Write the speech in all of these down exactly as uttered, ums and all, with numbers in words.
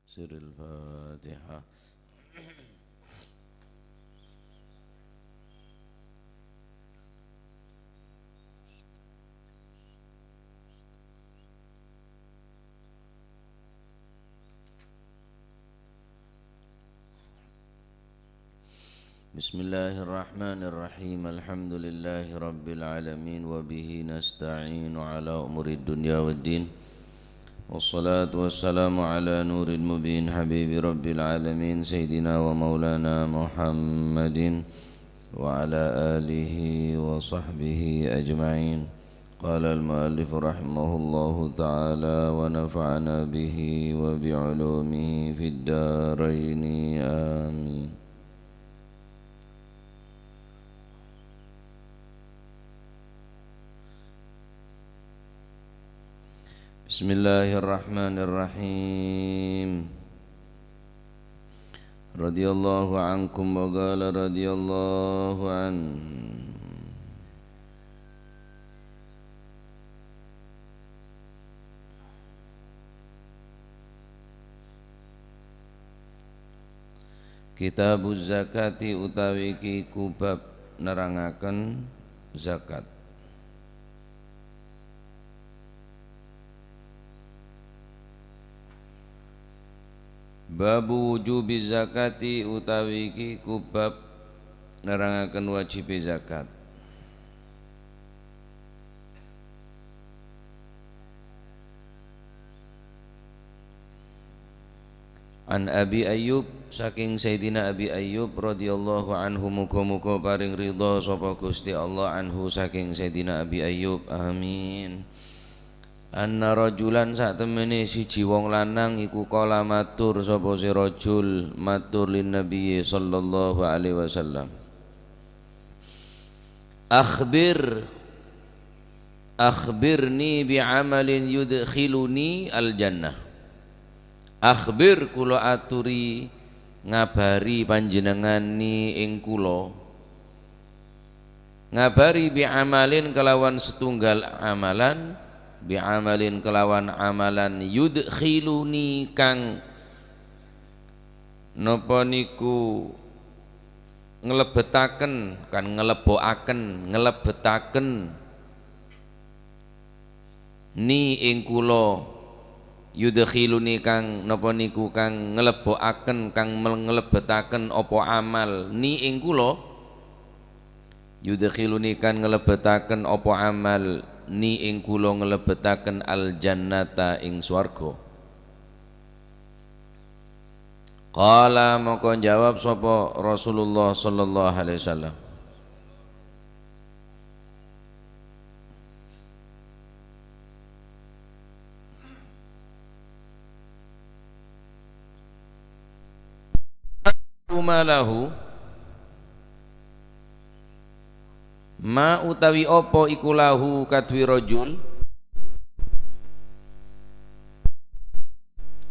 سر الفاتحة. بسم الله الرحمن الرحيم. الحمد لله رب العالمين، وبه نستعين على أمور الدنيا والدين. والصلاة والسلام على نور المبين، حبيب رب العالمين، سيدنا ومولانا محمد وعلى آله وصحبه أجمعين. قال المؤلف رحمه الله تعالى، ونفعنا به وبعلومه في الدارين، آمين. بسم الله الرحمن الرحيم. رضي الله عنكم وقال رضي الله عنه. Kitabuz zakati, utawi iki iku bab nerangaken zakat. Babu wujubi zakati, utawi iki iku bab nerangaken wajibe zakat. An Abi Ayyub, saking Sayyidina Abi Ayyub radhiyallahu anhu, muga-muga paring ridha sapa Gusti Allah anhu saking Sayyidina Abi Ayyub. Amin. Anna rajulan, satemene siji wong lanang iku qala, matur sapa si rajul, matur lin Nabi sallallahu alaihi wasallam. Akhbir, akhbirni bi amalin yudkhiluni al jannah. Akhbir, kula aturi, ngabari panjenengan ni ing kula. Ngabari bi amalin kelawan setunggal amalan, bi amalin kelawan amalan yudkhiluni kang napa niku nglebetaken, kan nglebokaken, nglebetaken ni ing kula, yudkhiluni kang napa niku kang nglebokaken, kang mel-, nglebetaken apa amal ni ing kula, yudkhiluni kang nglebetaken apa amal ni ing kula nglebetaken al jannata ing swarga. Qala, maka jawab sapa Rasulullah sallallahu alaihi wasallam, ma lahu, ma utawi apa iku lahu kaduwe rajul.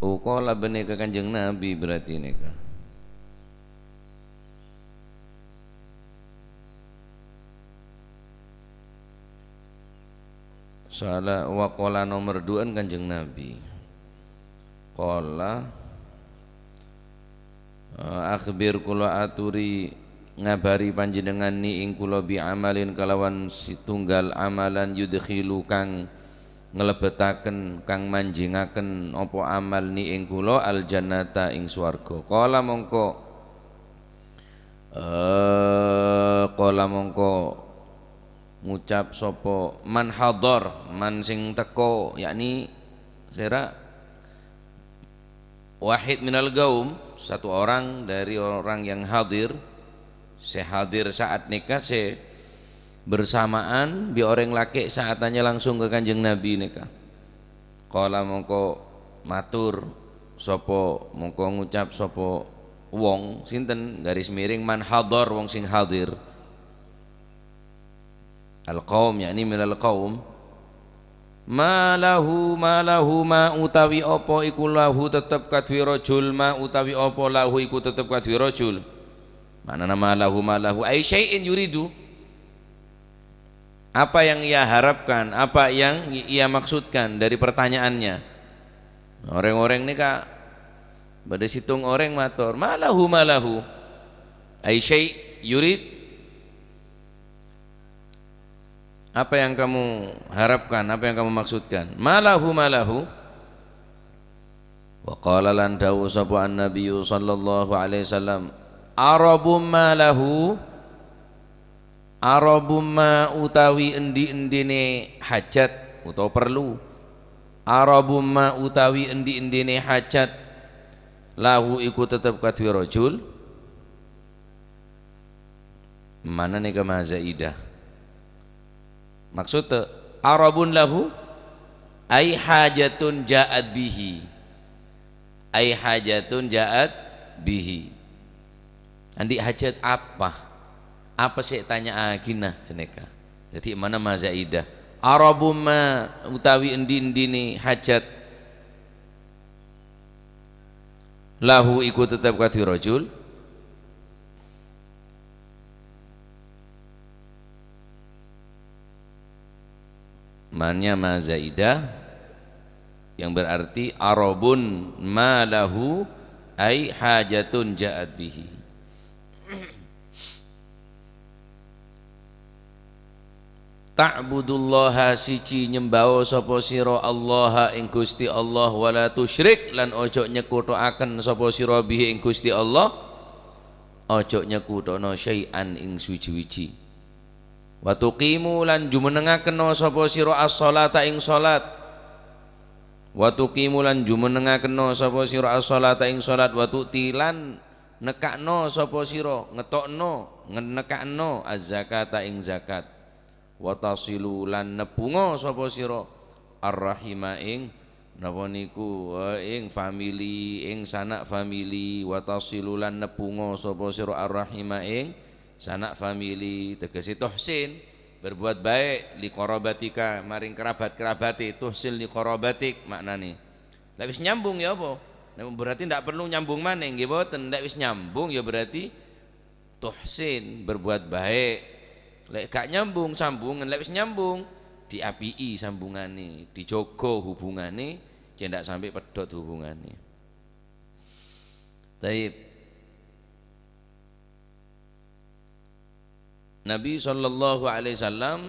Oh, qala benne ka Kanjeng Nabi berarti neka. Soalnya waqala nomor duaan Kanjeng Nabi. Qala, eh, akhbir, kula aturi, ngabari panjenengan ni ing kula bi amalin kalawan setunggal amalan yudkhilu kang nglebetaken, kang manjingaken apa amal ni ing kula al jannata ing swarga. Qala mongko, eh, qala mongko ngucap sapa man hadar, man sing teko, yakni sera wahid minal qaum, satu orang dari orang yang hadir, se hadir saat neka, se bersamaan bi oreng lake' saat tanya langsung ka Kanjeng Nabi neka. Qala mongko matur sapa, mongko ngucap sapa wong, sinten, garis miring man hadar, wong sing hadir. Al-qaum, yakni minal qaum. Ma lahu, ma lahu, ma utawi apa iku lahu tetep kaduwe rajul, ma utawi apa lahu iku tetep kaduwe rajul. Maknana ma lahu, ma lahu, ay syai'in yuridu. Apa yang ia harapkan, apa yang ia maksudkan dari pertanyaannya. Oreng-oreng neka Bâdâ sèttong orèng mator, "Ma lahu, ma lahu?" Ai syai' yurid? Apa yang kamu harapkan? Apa yang kamu maksudkan? "Ma lahu, ma lahu?" Wa qala, lan dawuh sapa An-Nabiyyu sallallahu alaihi wasallam, "Arabun ma lahu?" Arabumma utawi endi-endine hajat utawa perlu. Arabumma utawi endi-endine hajat. Lahu iku tetep kaduwe rajul. Mana neka ma zaidah? Maksudte, arabun lahu, ai hajatun ja'at bihi. Ai hajatun ja'at bihi. Andi' hajat apa? Apa sè ètanya'aghina sanèka? Dhâddhi, mana ma zaidah. Arabumma utawi endi-endine hajat. Lahu iku tetep kaduwe rajul. Ma'na ma zaidah, yang berarti arabun ma lahu, ai hajatun ja'at bihi. Ta'budullaha, siji nyembao sapa sira Allaha ing Gusti Allah, wala tusyrik, lan ojo nyekutoaken sapa sira bihi ing Gusti Allah, ojo nyekutono syai'an ing suji-wiji. Wa tuqimu, lan jumennengakeno sapa sira as-sholata ing salat. Wa tuqimu, lan jumennengakeno sapa sira as-sholata ing salat. Wa tu'ti, lan nekka'no sapa sira, ngetokno, ngen-, nekka'no az-zakata ing zakat. Wa tasilu, lan nebbungo sapa sira ar-rahima ing, napa niku, eh, ing famili, ing sanak famili. Wa tasilu, lan nebbungo sapa sira ar-rahima ing sanak famili, tegese tuhsin, berbuat baik, li qarabatika, maring kerabat-kerabate, tuhsin li qarabatik maknane. Lek wis nyambung ya apa? Nek berarti ndak perlu nyambung maneh, nggih mboten. Lek wis nyambung ya berarti tuhsin, berbuat baik. Lek gak nyambung sambungan, lek wis nyambung, diapi'i sambungane, dijogo hubungane, cè' ndak sampe pedhot hubungane. Taib. Nabi sallallahu alaihi wasallam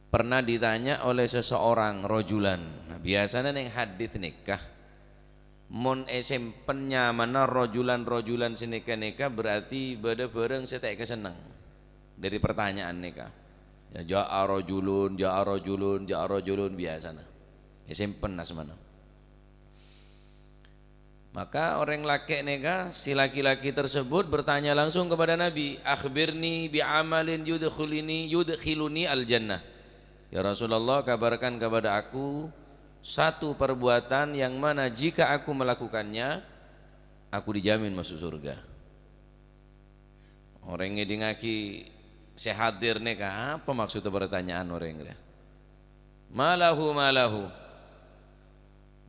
pernah ditanya oleh seseorang, rajulan. Nah, biasanya neng hadits nèka, mon èsempen nyamana rajulan-rajulan sè nèka-nèka, berarti bâdâ bârâng sè ta' èkasenneng dari pertanyaan nèka. Ya, ja'a rajulun, ja'a rajulun, ja'a rajulun, biasana. Èsempen asmana. Maka orèng lakè' nèka, si laki-laki tersebut bertanya langsung kepada Nabi, "Akhbirni bi amalin yudkhiluni, yudkhiluni al-jannah." "Ya Rasulullah, kabarkan kepada aku satu perbuatan yang mana jika aku melakukannya, aku dijamin masuk surga." Orèng ngèdingngaghi sè hadir nèka, apa maksudda pertanyaan orèng rèya? "Ma lahu, ma lahu?"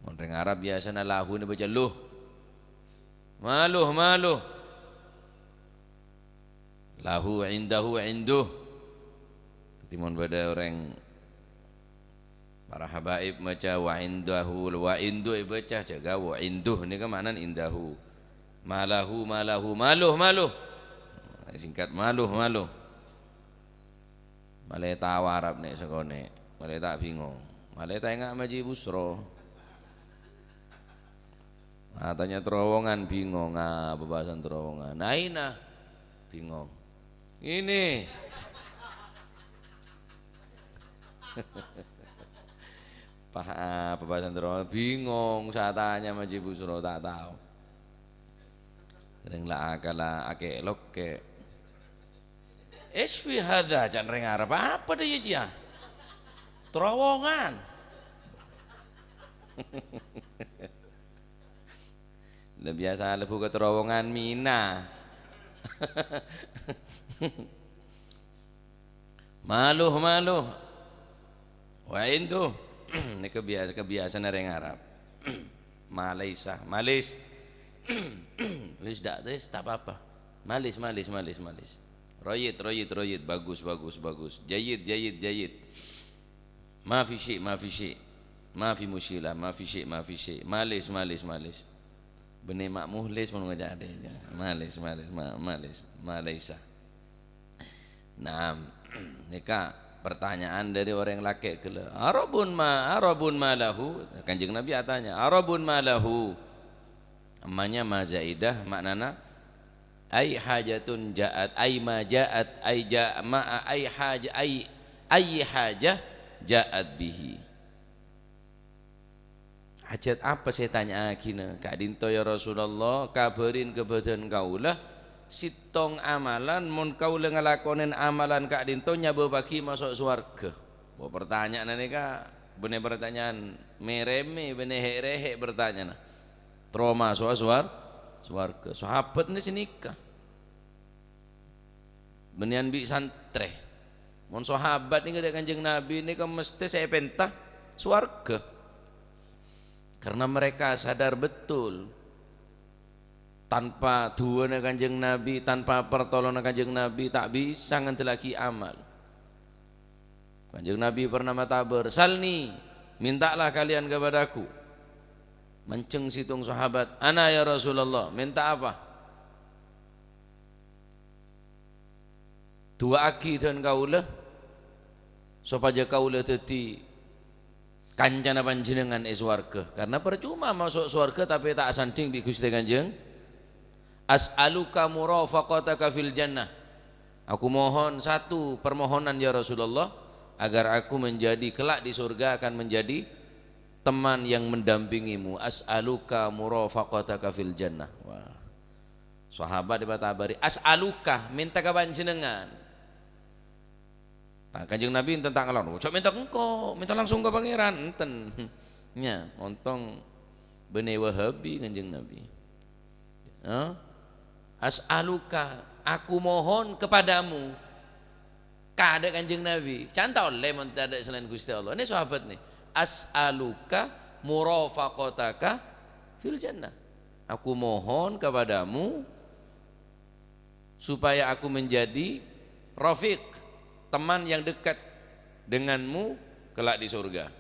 Mon rèng Arab biasana lahu nè baca luh. "Ma luh, ma luh?" "Lahu, indahu, induh." Dhâddhi mon bâdâ orèng para habaib maca wa indahu, wa indu èbâca, jhâ' gâ' wa induh, nèka ma'nana indahu. "Ma lahu, ma lahu, ma luh, ma luh?" Singkat, "Ma luh, ma luh?" Malè tao Arab nè' sakonè', malè ta' bingong. Malè ta' enga' Maji Busro. Atanya terowongan, bingong, apa bhâsana terowongan. Aina, bingong. Ini. Pah, apa bhâsana terowongan, bingong, satanya Maji Busro, ta' tao. Rèng la akala akè' lokkè'. "Isfi hadza," can rèng Arab, "apa dâ' iyâ jiyâ?" "Terowongan." Lah biasa lebu ka terowongan Mina. "Ma luh, ma luh?" "Wa indu." Ini kebiasa-, kebiasaan orang Arab. "Ma laisa, malis." Wis dak, wis tak apa-apa. "Malis, malis, malis, malis." "Royid, royid, royid." "Bagus, bagus, bagus." "Jayid, jayid, jayid." "Ma fi syai', ma fi syai'." "Ma fi musyilah, ma fi syai', ma fi syai'." "Malis, malis, malis." Bânnè ma' muhlis mon ngoca' adhâjâ. Malis, malis, ma-, malis, malaisa. Nah, nèka pertanyaan dâri orèng lakè' ghellâ'. "Arabun ma, arabun ma lahu?" Kanjeng Nabi atanya, "Arabun ma lahu?" Emma'nya ma zaidah, ma'nana, "Ai hajatun ja'at, ai ma ja'at, ai ja-, ma, ai haja-, ai, ai haja ja'at bihi." Hajat apa sè ètanya'aghina ka'dinto, ya Rasulullah? Kabhârin ka bâdân kaulâ, sèttong amalan, mon kaulâ ngalakonè amalan ka'dinto, nyabâbbhâghi maso' sowarghâ. Bo, pertanyaan nèka bânnè pertanyaan mèrèmè, bânnè hè'-rèhè' pertanyaanna. Terro maso'a sowar-, sowarghâ. Sahabat nè sanèka. Bânnèyan bi' santrè. Mon sahabat nèka dâ' Kanjeng Nabi nèka mestè sè èpènta sowarghâ. Karena mereka sadar betul, tanpa du'ana Kanjeng Nabi, tanpa pertolonganna Kanjeng Nabi, ta' bisa ngandellaghi amal. Kanjeng Nabi pernah matabâr, "Salni, mintalah kalian kepadaku." Manjheng sèttong sahabat, "Ana ya Rasulullah, menta apa?" "Du'aaghi dhân kaulâ, sopajâ kaulâ dhâddhi kancana panjhennengngan è sowarghâ. Karena parcoma maso' sowarghâ tapè ta' asandhing bi' Ghustè Kanjeng." "As'aluka murafaqataka fil jannah." Aku mohon satu permohonan, ya Rasulullah, agar aku menjadi kelak di surga akan menjadi teman yang mendampingimu. "As'aluka murafaqataka fil jannah." Wah. Sahabat èpatabâri, "As'aluka, menta ka panjhennengngan." Nah, Kanjeng Nabi enten ta' ngalon, "Ojo menta engko', menta langsung ka Pangèran." Enten. Nya, ontong bânnè Wahabi Kanjeng Nabi. Hah? "As'aluka, aku mohon kepadamu." Kadâ' Kanjeng Nabi. Can ta' ollè mon tadâ' salaèn Ghustè Allah. Nè sahabat nè. "As'aluka murafaqataka fil jannah." Aku mohon kepadamu supaya aku menjadi rafiq, teman yang dekat denganmu kelak di surga.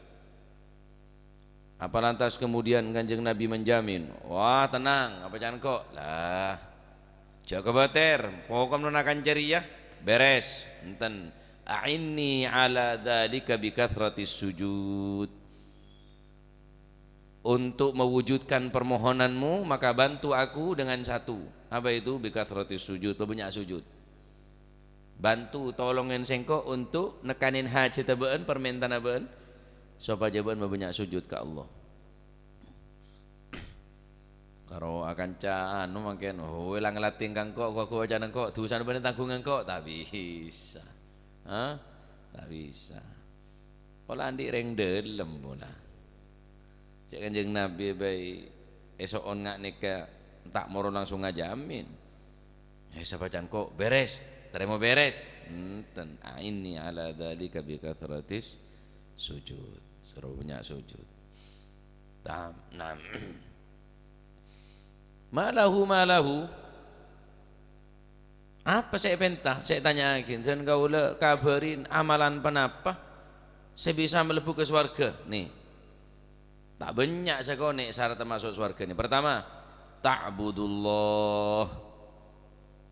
Apa lantas kemudian Kanjeng Nabi menjamin, "Wah, tenang, apa can ko'?" Lah, jhâ' kobâtèr, pokom non akan cèrèya, bèrès. Enten. "A'inni ala dzalika bi katsratis sujud." Untuk mewujudkan permohonanmu, maka bantu aku dengan satu. Apa itu? "Bi katsratis sujud," pabânnya' sujud. Bantu, tolongin sèngko' untuk nèkanè hajhâddhâ bâ'ân, parmèntana bâ'ân, sopajâ bâ'ân mabânnya' sujud ka Allah. Karo akanca anu mangkèn, "Oh, èlang latè ka engko', ghu-, ghu-, ocana engko', dusana bânnè tangghungnga engko'." Ta' bisa. Hah? Ta' bisa. Pola andi' rèng dhâlem pola. Cè' Kanjeng Nabi bhâi èso'on nga' nèka ta' moro langsung ngajamin. "Eh, sapa can ko' bèrès, tarèma bèrès." Enten. "A'inni ala dzalika bi katsratis sujud." Soro bânnya' sujud. Tam-, nam. "Ma lahu, ma lahu?" Apa sè èpènta? Sè ètanya'aghi, "Dân kaulâ kabhârin amalan ponapa sè bisa mlebu ka sowarghâ?" Nè, ta' bânnya' sakonè' sarat maso' sowarghâ nè. Pertama, ta'budullah.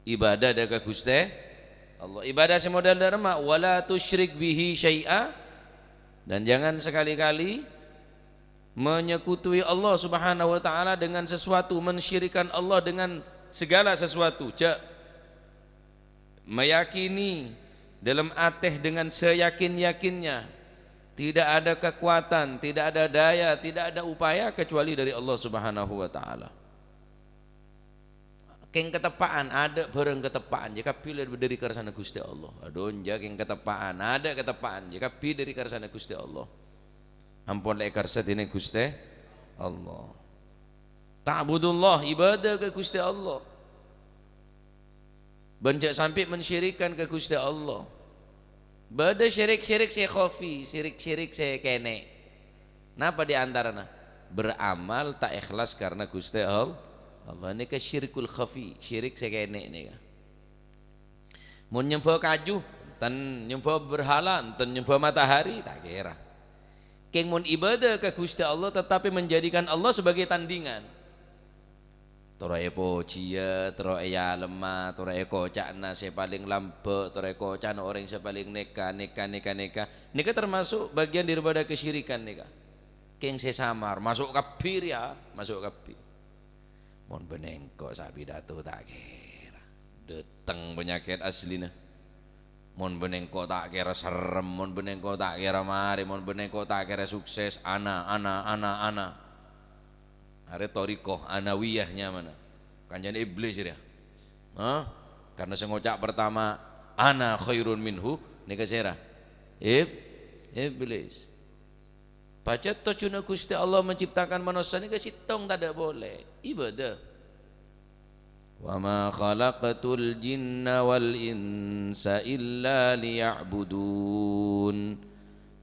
Ibadah dâ' ka Ghustè Allah. Ibadah sè model dâ' remma, "Wa la tusyrik bihi syai'a." Dan jangan sekali-kali menyekutui Allah Subhanahu wa Ta'ala dengan sesuatu, mensyirikkan Allah dengan segala sesuatu. Jhâ', meyakini dalam atè dengan seyakin-yakinnya, tidak ada kekuatan, tidak ada daya, tidak ada upaya kecuali dari Allah Subhanahu wa Ta'ala. Kèng kateppa'an, adâ' bhârâng kateppa'an, jhâ' kabbhi dhâri karsana Ghustè Allah. Adhâ' jhâ' kèng kateppa'an, adâ' kateppa'an, jhâ' kabbhi dhâri karsana Ghustè Allah. Ampon la èkarsa dhinèng Ghustè Allah. Ta'budullah, ibadah ka Ghustè Allah. Bân jhâ' sampè' mensyirikkan ka Ghustè Allah. Bâdâ syirik-syirik sè khafi, syirik-syirik sè kènè'. Napa di antarana? Beramal ta' ikhlas karna Ghustè All-, Allah. Nèka syirkul khafi, syirik sè kènè' nèka. Mon nyembhâ kaju, enten, nyembhâ berhala, enten, nyembhâ matahari, ta' kèra. Kèng mon ibadah ka Ghustè Allah, tetapi menjadikan Allah sebagai tandingan. Terro èpojiyâ, terro èalemma, terro èkoca'na sè palèng lambâ', terro èkoca'na orèng sè palèng nèka, nèka, nèka, nèka. Nèka termasuk bagian daripada kesyirikan nèka. Kèng sè samar, maso' kabbhi rèya, maso' kabbhi. Mon bânnè engko' sè apidato ta' kèra. Dâteng panyakèt aslina. Mon bânnè engko' ta' kèra serrem, mon bânnè engko' ta' kèra marè, mon bânnè engko' ta' kèra sukses, ana, ana, ana, ana. Arè thariqah anawiyah nyamana. Kancana Iblis rèya. Hah? Karena sè ngoca' pertama, "Ana khairun minhu," nèka sèra? Ib-, Iblis. Pajhât tojjhuna Ghustè Allah menciptakan manossa nèka sèttong tadâ' polè, ibadah. "Wa ma khalaqtul jinna wal insa illa liya'budun.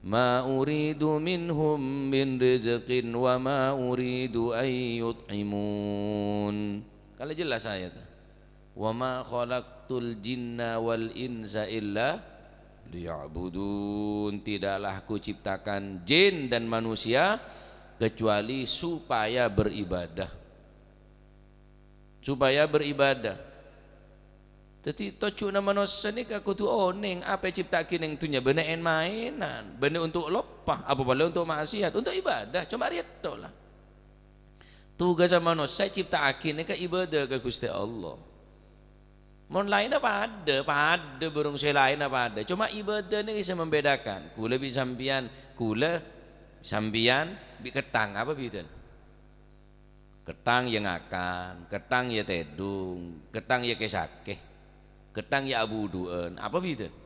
Ma uridu minhum min rizqin wa ma uridu an yut'imun." Kan la jelas ayat. "Wa ma khalaqtul jinna wal insa illa liya'budun." Tidaklah Aku ciptakan jin dan manusia kecuali supaya beribadah. Supaya beribadah. Dhâddhi, tojjhuna manossa nèka kodhu onèng apa ècipta'aghi neng dhunnya bânnè en-maènan, bânnè onto' loppa, apa polè onto' ma'siyat, onto' ibadah, coma rèya tok la. Tugassa manossa ècipta'aghi nèka ibadah ka Ghustè Allah. Mon laènna padâ, padâ bhurung sè laènna padâ, coma ibadah nèka sè membedakan. Kaulâ bi' sampèyan, kaulâ, sampèyan bi' ketthang, apa bhidhâna? Ketthang ya ngakan, ketthang ya tèdung, ketthang ya kè-sakè, ketthang ya abudhu'ân. Apa bhidhâna?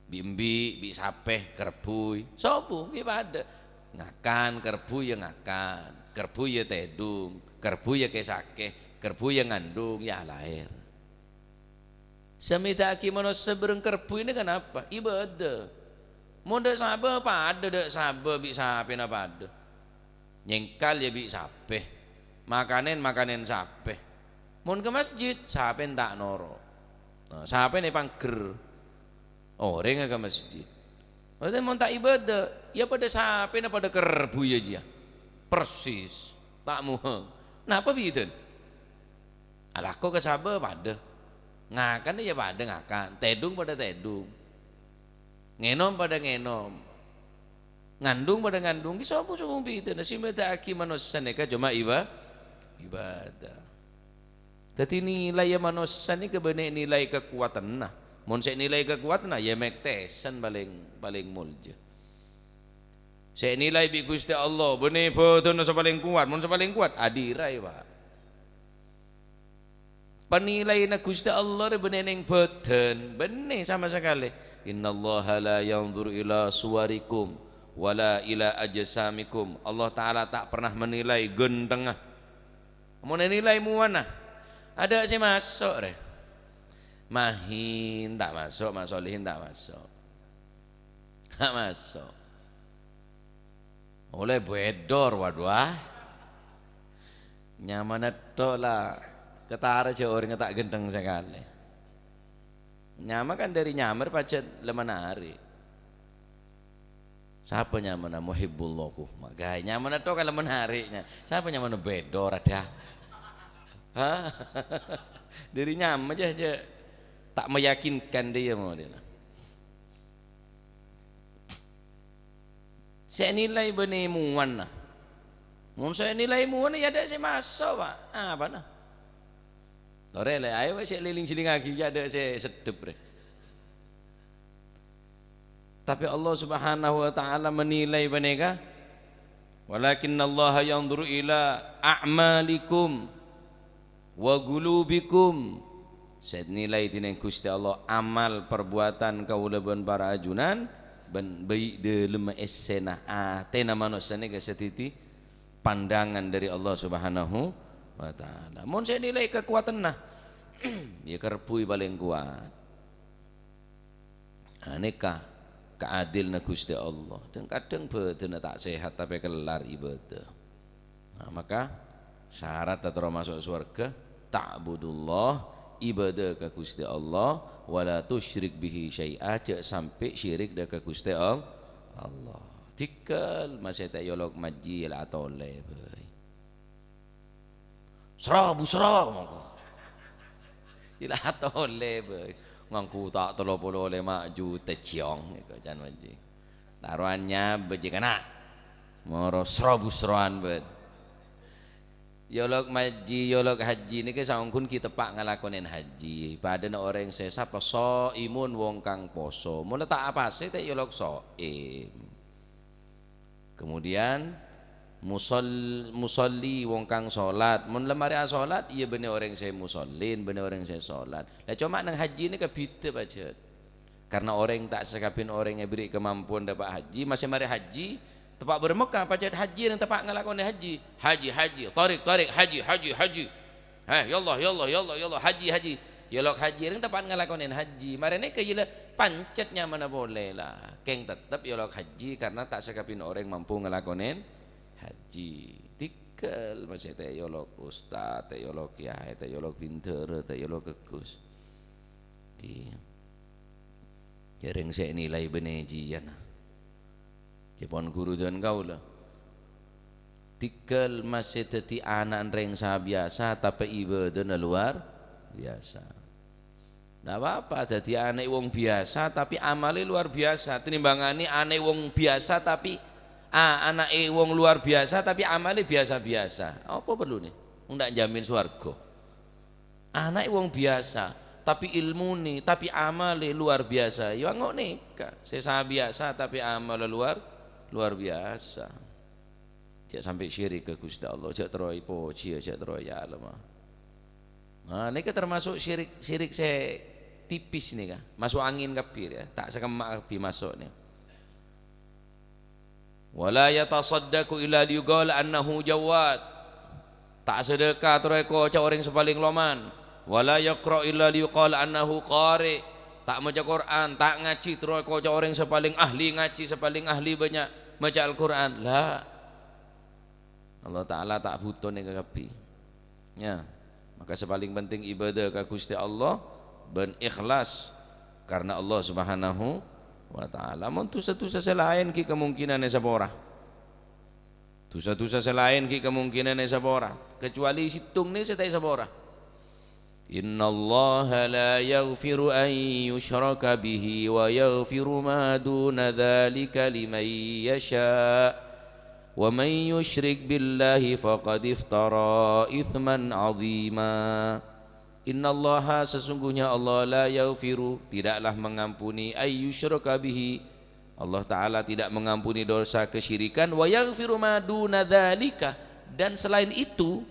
Bi' embi', bi' sapè, kerbhuy. Sobung ghi' padâ. Ngakan, kerbhuy ya ngakan, kerbhuy ya tèdung, kerbhuy ya kè-sakè, kerbhuy ya ngandhung, ya alaèr. Sè mèdhâ'aghi manossa bhâreng kerbhuy nèka napa? Ibadah. Mon dâ' sabâ padâ, dâ' sabâ bi' sapèna padâ. Nyèngkal ya bi' sapè. Makanèn, makanèn sapè. Mon ka masjid, sapèna ta' noro'. Nah, sapèna èpangghâr. Orèngnga ka masjid. Maksudnya mon ta' ibadah, ya padâ sapèna padâ kerbhuy jiyâ. Persis. Ta' muheng. Napa bhidhâna? Alako ka sabâ padâ. Ngakan ya padâ ngakan, tèdung padâ tèdung. Ngènom padâ ngènom. Ngandhung padâ ngandhung. Ghi' sobung-sobung bhidhâna. Sè mèdhâ'aghi manossa nèka coma iba-, ibadah. Dhâddhi nilaina manossa nèka bânnè nilai kakowadhânna. Mon sè nilai kakowadhânna, ya Mike Tyson palèng, palèng molja. Sè nilai bi' Ghustè Allah, bânnè bhâdhânna sè palèng kowat. Mon sè palèng kowat, adiraè, Pak. Panilaina Ghustè Allah rè bânnè neng bhâdhân, bânnè sama sakalè. "Innallaha la yanzuru ila suwarikum wala ila ajsamikum." Allah Ta'ala ta' pernah menilai ghântengnga. Mon ènilai mowana, adâ' sè maso' rè. Mahin ta' maso', Mat Solihin ta' maso'. Ta' maso'. Ollè bâdâr, wadhuh, ah. Nyamana tok la ketara jhâ' orèngnga ta' ghântheng sakalè. Nyama kan dâri nyama pajhât la menarik. Sapa nyamana Muhibbullah Kuhma? Ghâi nyamana tok kan la menarik nya. Sapa nyamana bâdâr adâ? Hah? Dâri nyama jhâ', jhâ' ta' meyakinkan dâ' iyâ modèna. Sè nilai bânnè mowana. Mon sè nilai mowana ya adâ' sè maso', Pak. Apana? Torè lè, ayo sè lèlèng-sèlèngngaghi ya adâ' sè seddhep rè. Tapè Allah Subhanahu wa Ta'ala menilai panèka, "Walakinnallaha yanzuru ila a'malikum wa qulubikum." Sè nilai dhinèng Ghustè Allah amal perbuatan kaulâ bân para ajunan, bân bâi dâlemma èssèna atèna manossa nèka sè dhâddhi pandangan dâri Allah Subhanahu wa Ta'ala. Mon sè nilai kakowadhânna, ya kerbhuy palèng kowat. Nah, nèka kaadilna Ghustè Allah. Dhâng-kadhâng bhâdhânna ta' sehat tapè kellar ibadah. Nah, maka syarat terro maso' sowarghâ, ta'budullah, ibadah ka Ghustè Allah, wala tusyrik bihi syai'a, jhâ' sampè' syirik dâ' ka Ghustè All-, Allah. Dhingghâl masè ta' èolok majjhi la atolè bhâi. Sra, busra, mongko. Ila tole, bâi. Ngangghu ta' tello polo lèma' juta, jiyong, èko can bâji. Tarowan nyabâ jiyâ kana'. Moro sra-busra'an bâi. Yolok majji, yolok haji nèka saongghun ghi' teppa' ngalakonè haji. Padâna orèng sè sapa shaimun, wong kang poso. Mon la ta' apasè ta' yolok shaim. Kemudian, musol-, musolli, wong kang sholat. Mon la marè asholat, iyâ bânnè orèng sè musollin, bânnè orèng sè sholat. La, coma neng haji nèka bhidhâ pajhât. Karena orèng ta' sakabin orèng èberri' kamampuan dâpa' haji, masè marè haji, teppa' bârâmma ka pajhât haji neng teppa' ngalakonè haji. Haji, haji, tarik, tarik, haji, haji, haji. Heh, ya Allah, ya Allah, ya Allah, ya Allah, haji, haji. Yolok haji, rèng teppa'na ngalakonè haji. Marè nèka iyâ la pancet nyamana polè la. Kèng tettep yolok haji karena ta' sakabin orèng mampu ngalakonè haji. Tèghâl masè ta' yolok ustad, ta' yolok kiyaè, ta' yolok bhindhârâ, ta' yolok ghâghus. Di. Jhâreng sè nilai bânnè jiyâna. Cèpon ghuru dân kaulâ. Tèghâl masè dhâddhi ana'na rèng sabiyasa, tapè ibâdâna luar biyasa. Ndak apa-apa dhâddhi ana'è wong biyasa, tapè amalè luar biyasa. Tenimbhânganè ana'è wong biyasa, tapè, a-, ana'è wong luar biyasa, tapè amalè biyasa-biyasa. Apa perlunè? Wong ndak jamin sowarghâ. Ana'è wong biyasa, tapè èlmonè, tapè amalè luar biyasa. Ya, ngo' nèka. Sè sabiyasa, tapè amalè luar, luar biyasa. Jhâ' sampè' syirik ka Ghustè Allah, jhâ' terro èpojhi, jhâ' terro èalem. Nah, nèka termasuk syirik, syirik sè tipis nèka. Maso' angèn kabbhi, ya. Ta' sakemma' kabbhi maso' nèka. "Wa la yatasaddaqu illa liyuqala annahu jawwad." Ta' sadhâka terro èkoca' orèng sè palèng loman. "Wa la yaqra illa liyuqala annahu qari." Ta' maca Qur'an, ta' ngajhi terro èkoca' orèng sè palèng ahli ngajhi, sè palèng ahli bânnya' maca Al-Qur'an. La. Allah Ta'ala ta' buto nèka kabbhi. Ya. Maka sè palèng penting ibadah ka Ghustè Allah bân ikhlas karena Allah Subhanahu wa Ta'ala. Mon dhusa-dhusa sè laèn ghi' kemungkinan èsapora. Dhusa-dhusa sè laèn ghi' kemungkinan èsapora, kecuali sèttong nè sè ta' èsapora. "Innallaha la yaghfiru an yushraka bihi wa yaghfiru ma duna dzalika liman yasha. Wa man yusyrik billahi faqad iftara itsman 'azima." "Innallaha, sesungguhnya Allah, la yaghfiru, tidaklah mengampuni, ay yusyraka bihi, Allah Ta'ala tidak mengampuni dosa kesyirikan, wa yaghfiru ma duna dzalika, dan selain itu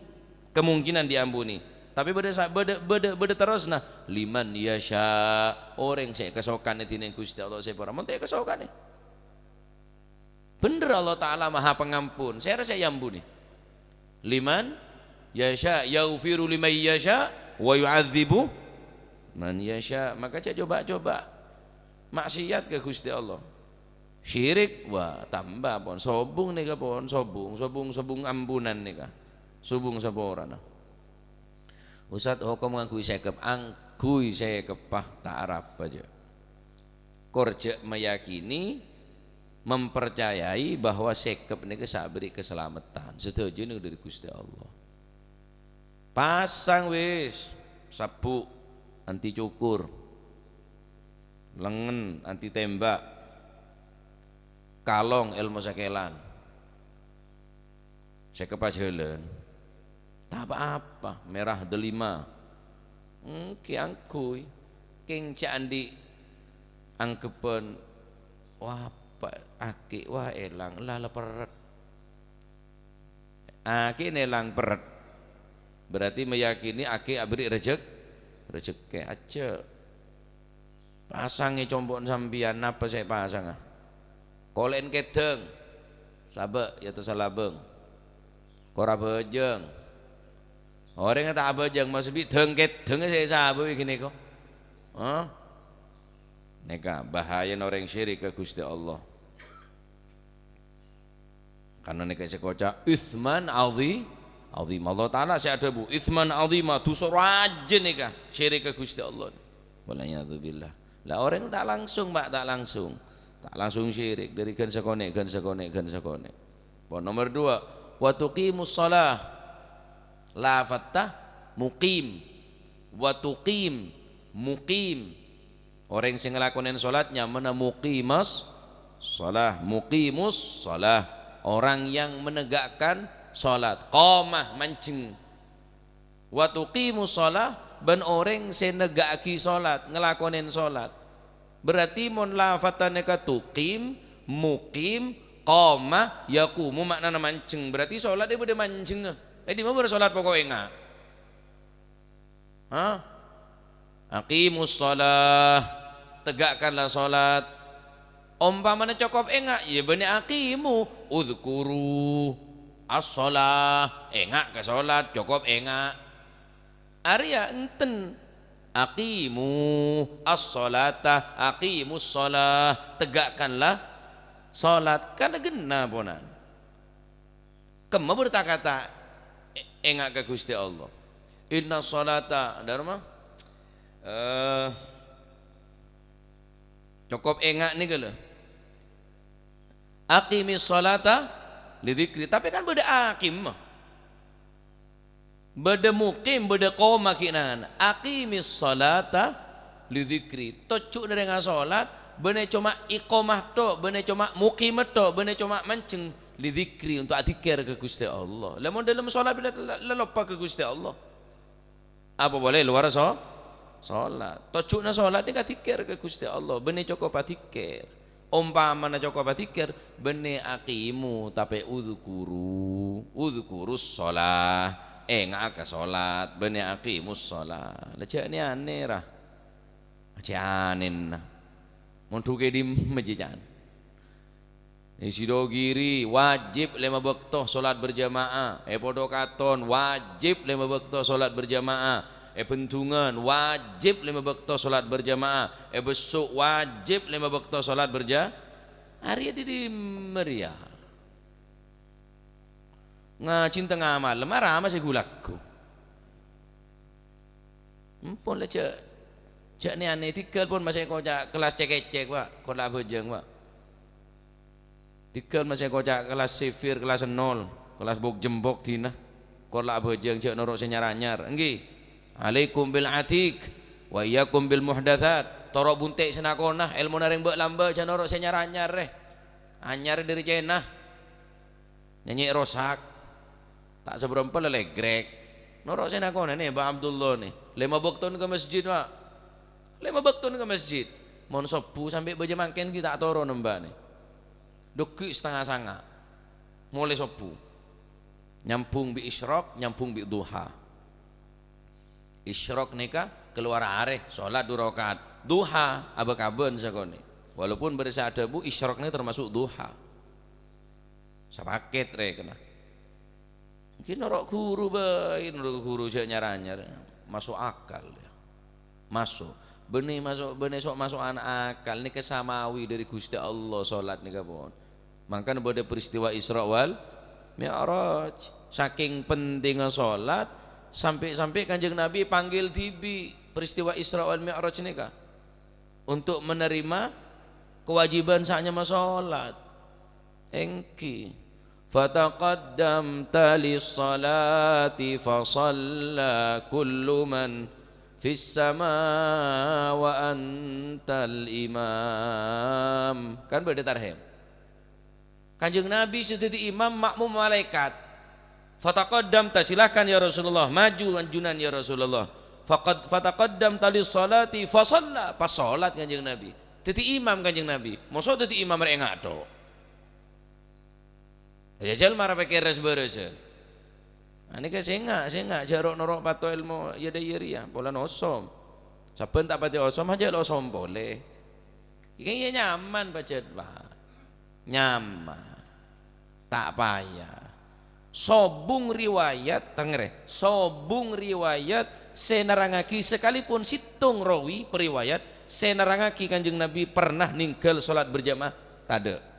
kemungkinan diampuni." Tapè bâdâ sa-, bâdâ, bâdâ, bâdâ terrosna, "Liman yasha," orèng sè èkasokanè dhinèng Ghustè Allah sè pora. Mon ta' èkasokanè. Bhendher Allah Ta'ala Maha Pengampun. Sèra sè èampuni? "Liman yasha, yaghfiru liman yasha, wa yu'adzibu man yasha." Maka jhâ' coba-coba maksiat ka Ghustè Allah. Syirik, wah, tamba pon. Sobung nèka pon, sobung, sobung, sobung ampunan nèka. Sobung saporana. "Ustaz, hokom ngangghuy sèkep?" Angghuy sèkeppa, ta' arapa jhâ'. Kor jhâ' meyakini, mempercayai bahwa sèkep nèka sè aberri' kasalameddhân. Sadhâjâ nèka dâri Ghustè Allah. Pasang wis, sabbhu', anti cukur, lengngen, anti tembak, kalong, èlmo sakèlan. Sèkep ajhâlân. Ta' pa-apa, mèra delima. Èngghi angghuy. Kèng jhâ' andi' anggebbhân, wah, pa-, akè', wah, èlang, la, la perret. Akè' nèlang perret. Berarti meyakini akè' aberri' rejek-, rejekkè. Ajjhâ'. Pasangè compo'na sampèyan, napa sè èpasanga? Kolè'en kèdhâng. Sabâ', ya ta' salabâng. Kor abhâjâng. Orèngnga ta' abhâjâng, maksud bi' dhâng-kèdhângnga sè èsabâ' bi' ghânèka. Hah? Nèka bahayana orèng syirik ka Ghustè Allah. Karena nèka sè èkoca' itsman adzi-, adzim. Allah Ta'ala sè adhâbu, "Itsman adzima, dhusa rajâ nèka, syirik ka Ghustè Allah." Wal'iyadzubillah. Lah, orèng ta' langsung, Pak, ta' langsung. Ta' langsung syirik, dâri ghân sakonè', ghân sakonè', ghân sakonè'. Pon nomor dua, "Wa tuqimus shalah." Lafadhdhâ muqim. Wa tuqim, muqim. Orèng sè ngalakonè salat nyamana muqimas shalah, muqimus shalah. Orang yang menegakkan salat. Qamah, manjheng. Wa tuqimus shalah, bân orèng sè negghâ'aghi salat, ngalakonè salat. Berarti mon lafadhdhâ nèka tuqim, muqim, qama, yaqumu, ma'nana manjheng. Berarti salat è bâdâ manjhengnga. È dimma bâdâ salat pokok enga'? Hah? Aqimus shalah, tegakkanlah salat. Ompamana cokop enga', ya bânnè aqimu, udzkuru as-shalah, enga' ka salat, cokop enga'. Arèya enten. Aqimu as-shalata, aqimus shalah, tegakkanlah salat. Kan ghenna ponan. Kemma berta-kata e-, enga' ka Gusti Allah. Inna sholata, dârma? Eh, cokop enga' nèka lho. Aqimis sholata li dzikri. Tapè kan bâdâ aqim. Bâdâ muqim, bâdâ qoma ghi' nana. Aqimis sholata li dzikri. Tojjhuna rèng asolat, bânnè coma iqomah tho', bânnè coma muqim tho', bânnè coma manjheng li dzikri, untuk adzikir ka Gusti Allah. Lah mon dâlem solat bilâ la-, la-, loppa ka Gusti Allah. Apa polè lowar so-, solat. Tojjhuna solat nèka adzikir ka Gusti Allah, bânnè cokop adzikir. Ompamana cokop adzikir, bânnè aqimu, tapè udzkuru, udzkurus shalah, enga'a ka solat, bânnè aqimus shalah. Lah jhâ' nè-anè, ra. Jhâ' anèna. Mon dhukè dimma jhâ' can. È Sidogiri wajib lèma bâkto solat berjamaah, è Podokaton wajib lèma bâkto solat berjamaah, è Bendungan wajib lèma bâkto solat berjamaah, è Besso' wajib lèma bâkto solat berja-, arèya dhi-, dimma rèya. Ngajhi tengnga malem, arapa sè ghu-lagghu. Empon la jhâ', jhâ' nè-anè, dhigghâl pon masè koca' kellas cèk-ècèk, Pak, kor la abhâjâng, Pak. Dhigghâl masè koca' kellas sifir, kellas nol, kellas bok-jembok dina. Kor la abhâjâng, jhâ' noro' sè nyar-anyar. Èngghi. Alaikum bil atiq, wa iyyakum bil muhdatsat. Toro' bunte' sè na-kona, èlmona rèng bâ'-lambâ', jhâ' noro' sè nyar-anyar, rè. Anyar dâri Cèna. Nyènyè' rosak. Ta' sabrâmpa la lègrèk. Noro' sè na-kona nè, Mbah Abdullah nè. Lèma bâktona ka masjid, Pak. Lèma bâktona ka masjid. Mon sobbhu sampè' bâjâ mangkèn ghi' ta' toron, Mbah nè. Dhogghi' satengnga sanga'. Molaè sobbhu. Nyambhung bi' isyraq, nyambhung bi' duha. Isyraq nèka kalowar arè, solat du rakaat. Duha, abâ-kabân sakonè'. Walaupun bâdâ sè adhâbu, isyraq nèka termasuk duha. Sapakèt rè kèna. Èngghi noro' ghuru bhâi, noro' ghuru jhâ' nyar-anyar. Maso' akal, ya. Maso'. Bânnè maso', bânnè sok-maso'an akal. Nèka samawi dâri Ghustè Allah, solat nèka pon. Mangkana bâdâ peristiwa Isra wal Mi'raj. Saking pentingnga solat, sampè'-sampè' Kanjeng Nabi panggil dhibi' peristiwa Isra wal Mi'raj nèka. Untuk menerima kewajiban sa'nyama solat. Èngghi. "Fataqaddamta lis-salati fa shalla kullu man fis sama wa antal imam." Kan bâdâ tarhim. Kanjeng Nabi sè dhâddhi imam, makmum malaèkat. "Fataqaddamta," silahkan ya Rasulullah, maju anjunan ya Rasulullah. Faqad-, "fataqaddamta lis-salati fa shalla," pas solat Kanjeng Nabi. Dhâddhi imam Kanjeng Nabi. Mosok dhâddhi imam rè enga' tho'. Jhâjhâl mara pèkkèr ras-bârâsan. Anèka sènga', sènga', jhâ' ro'-noro' pato èlmo, yâ dâ' iyâ rèya, polana osom. Sabbhân ta' patè osom, jhâ' lo' osom polè. Iyâ, iyâ nyaman pajhât, Pak. Nyaman. Ta' paya. Sobung riwayat, tengngèrè. Sobung riwayat sè nerrangaghi, sakalipun sèttong rawi, periwayat, sè nerrangaghi Kanjeng Nabi pernah nèngghâl solat berjamaah, tadâ'.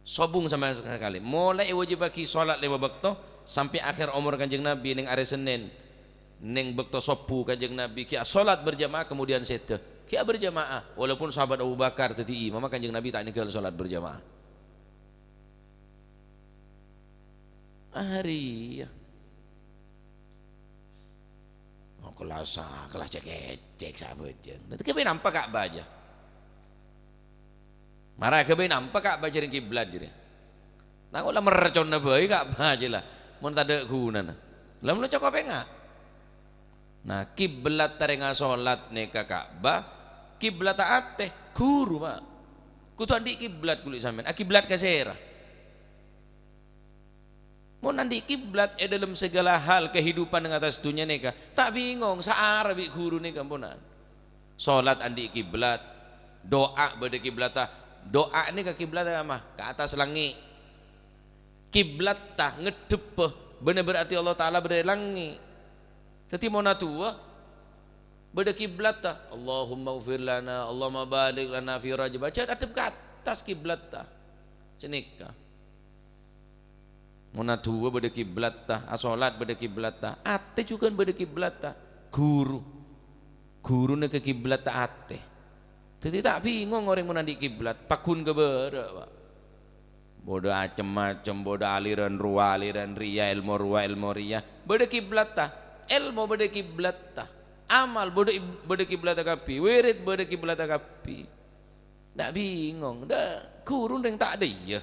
Sobung sama sakalè. Molaè èwâjibhâghi solat lèma bâkto, sampè' akhèr omor Kanjeng Nabi nèng arè Sennèn. Nèng bâkto sobbhu Kanjeng Nabi ghi' asolat berjamaah, kemudian sèdhâ. Ghi' aberjamaah. Walaupun sahabat Abu Bakar dhâddhi imamma, Kanjeng Nabi ta' nèngghâl solat berjamaah. Arèya. Oh, kellas, kellas cèk-ngècèk sabhâjâng. Dhâddhi kabây nampa Ka'bah jâ. Mara kabây nampa Ka'bah jârèya kiblat jârèya. Nah, kok la merconna bhâi Ka'bah jâ la. Mon tadâ' ghunana. La mon cokop enga'. Nah, kiblat tarènga solat nèka Ka'bah, kiblat atè, ghuru, Pak. Kodhu andi' kiblat kulâ sampèyan. Akiblat ka sèra? Mon andi' kiblat è dâlem segala hal kehidupan neng attas dhunnya nèka, ta' bingong, saara bi' ghuru nèka, amponan. Solat andi' kiblat, du'a bâdâ kiblatta. Du'a nèka kiblatta ka ma? Ka attas langngè'. Kiblatta ngadhebbhâ, bânnè berarti Allah Ta'ala bâdâ è langngè'. Dhâddhi, mon adu'a, bâdâ kiblatta. "Allahummaghfir lana, Allahumma barik lana fi Rajab." Jhâ' adhep ka attas kiblatta. Sanèka. Mon adu'a bâdâ kiblatta, asolat bâdâ kiblatta, atè jhughân bâdâ kiblatta. Ghuru. Ghuru nèka kiblatta atè. Dhâddhi ta' bingong orèng mon andi' kiblat, pagghun ka bârâ', Pak. Bâdâ cem-macem, bâdâ aliran rowa, aliran rèya, èlmo rowa, èlmo rèya. Bâdâ kiblatta, èlmo bâdâ kiblatta, amal bâdâ ib-, bâdâ kiblatta kabbhi, wirid bâdâ kiblatta kabbhi. Ta' bingong, dâ' ghuru rèng ta' dâ' iyâ.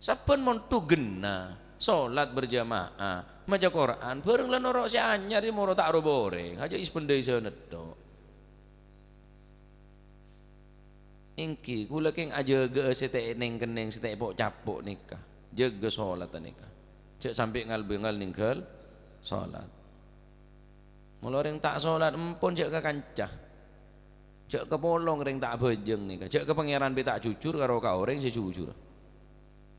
Sabbhân mon tughenna, solat berjamaah, maca Qur'an, bhâreng la noro' sè anyar, ya moro ta' roba orèng, ajâ' èspèndai sanèddhâ. Èngghi, kaulâ kèng ajâgâ'â sè ta' neng-kenneng, sè ta' po'-capo' nèka. Jâgâ solat nèka. Jhâ' sampè' ngal-bângal nèngghâl solat. Molo orèng ta' solat, empon jhâ' ka kanca. Jhâ' ka polong rèng ta' abhâjâng nèka. Jhâ' ka Pangèran bi' ta' jujur karo ka orèng sè jujur.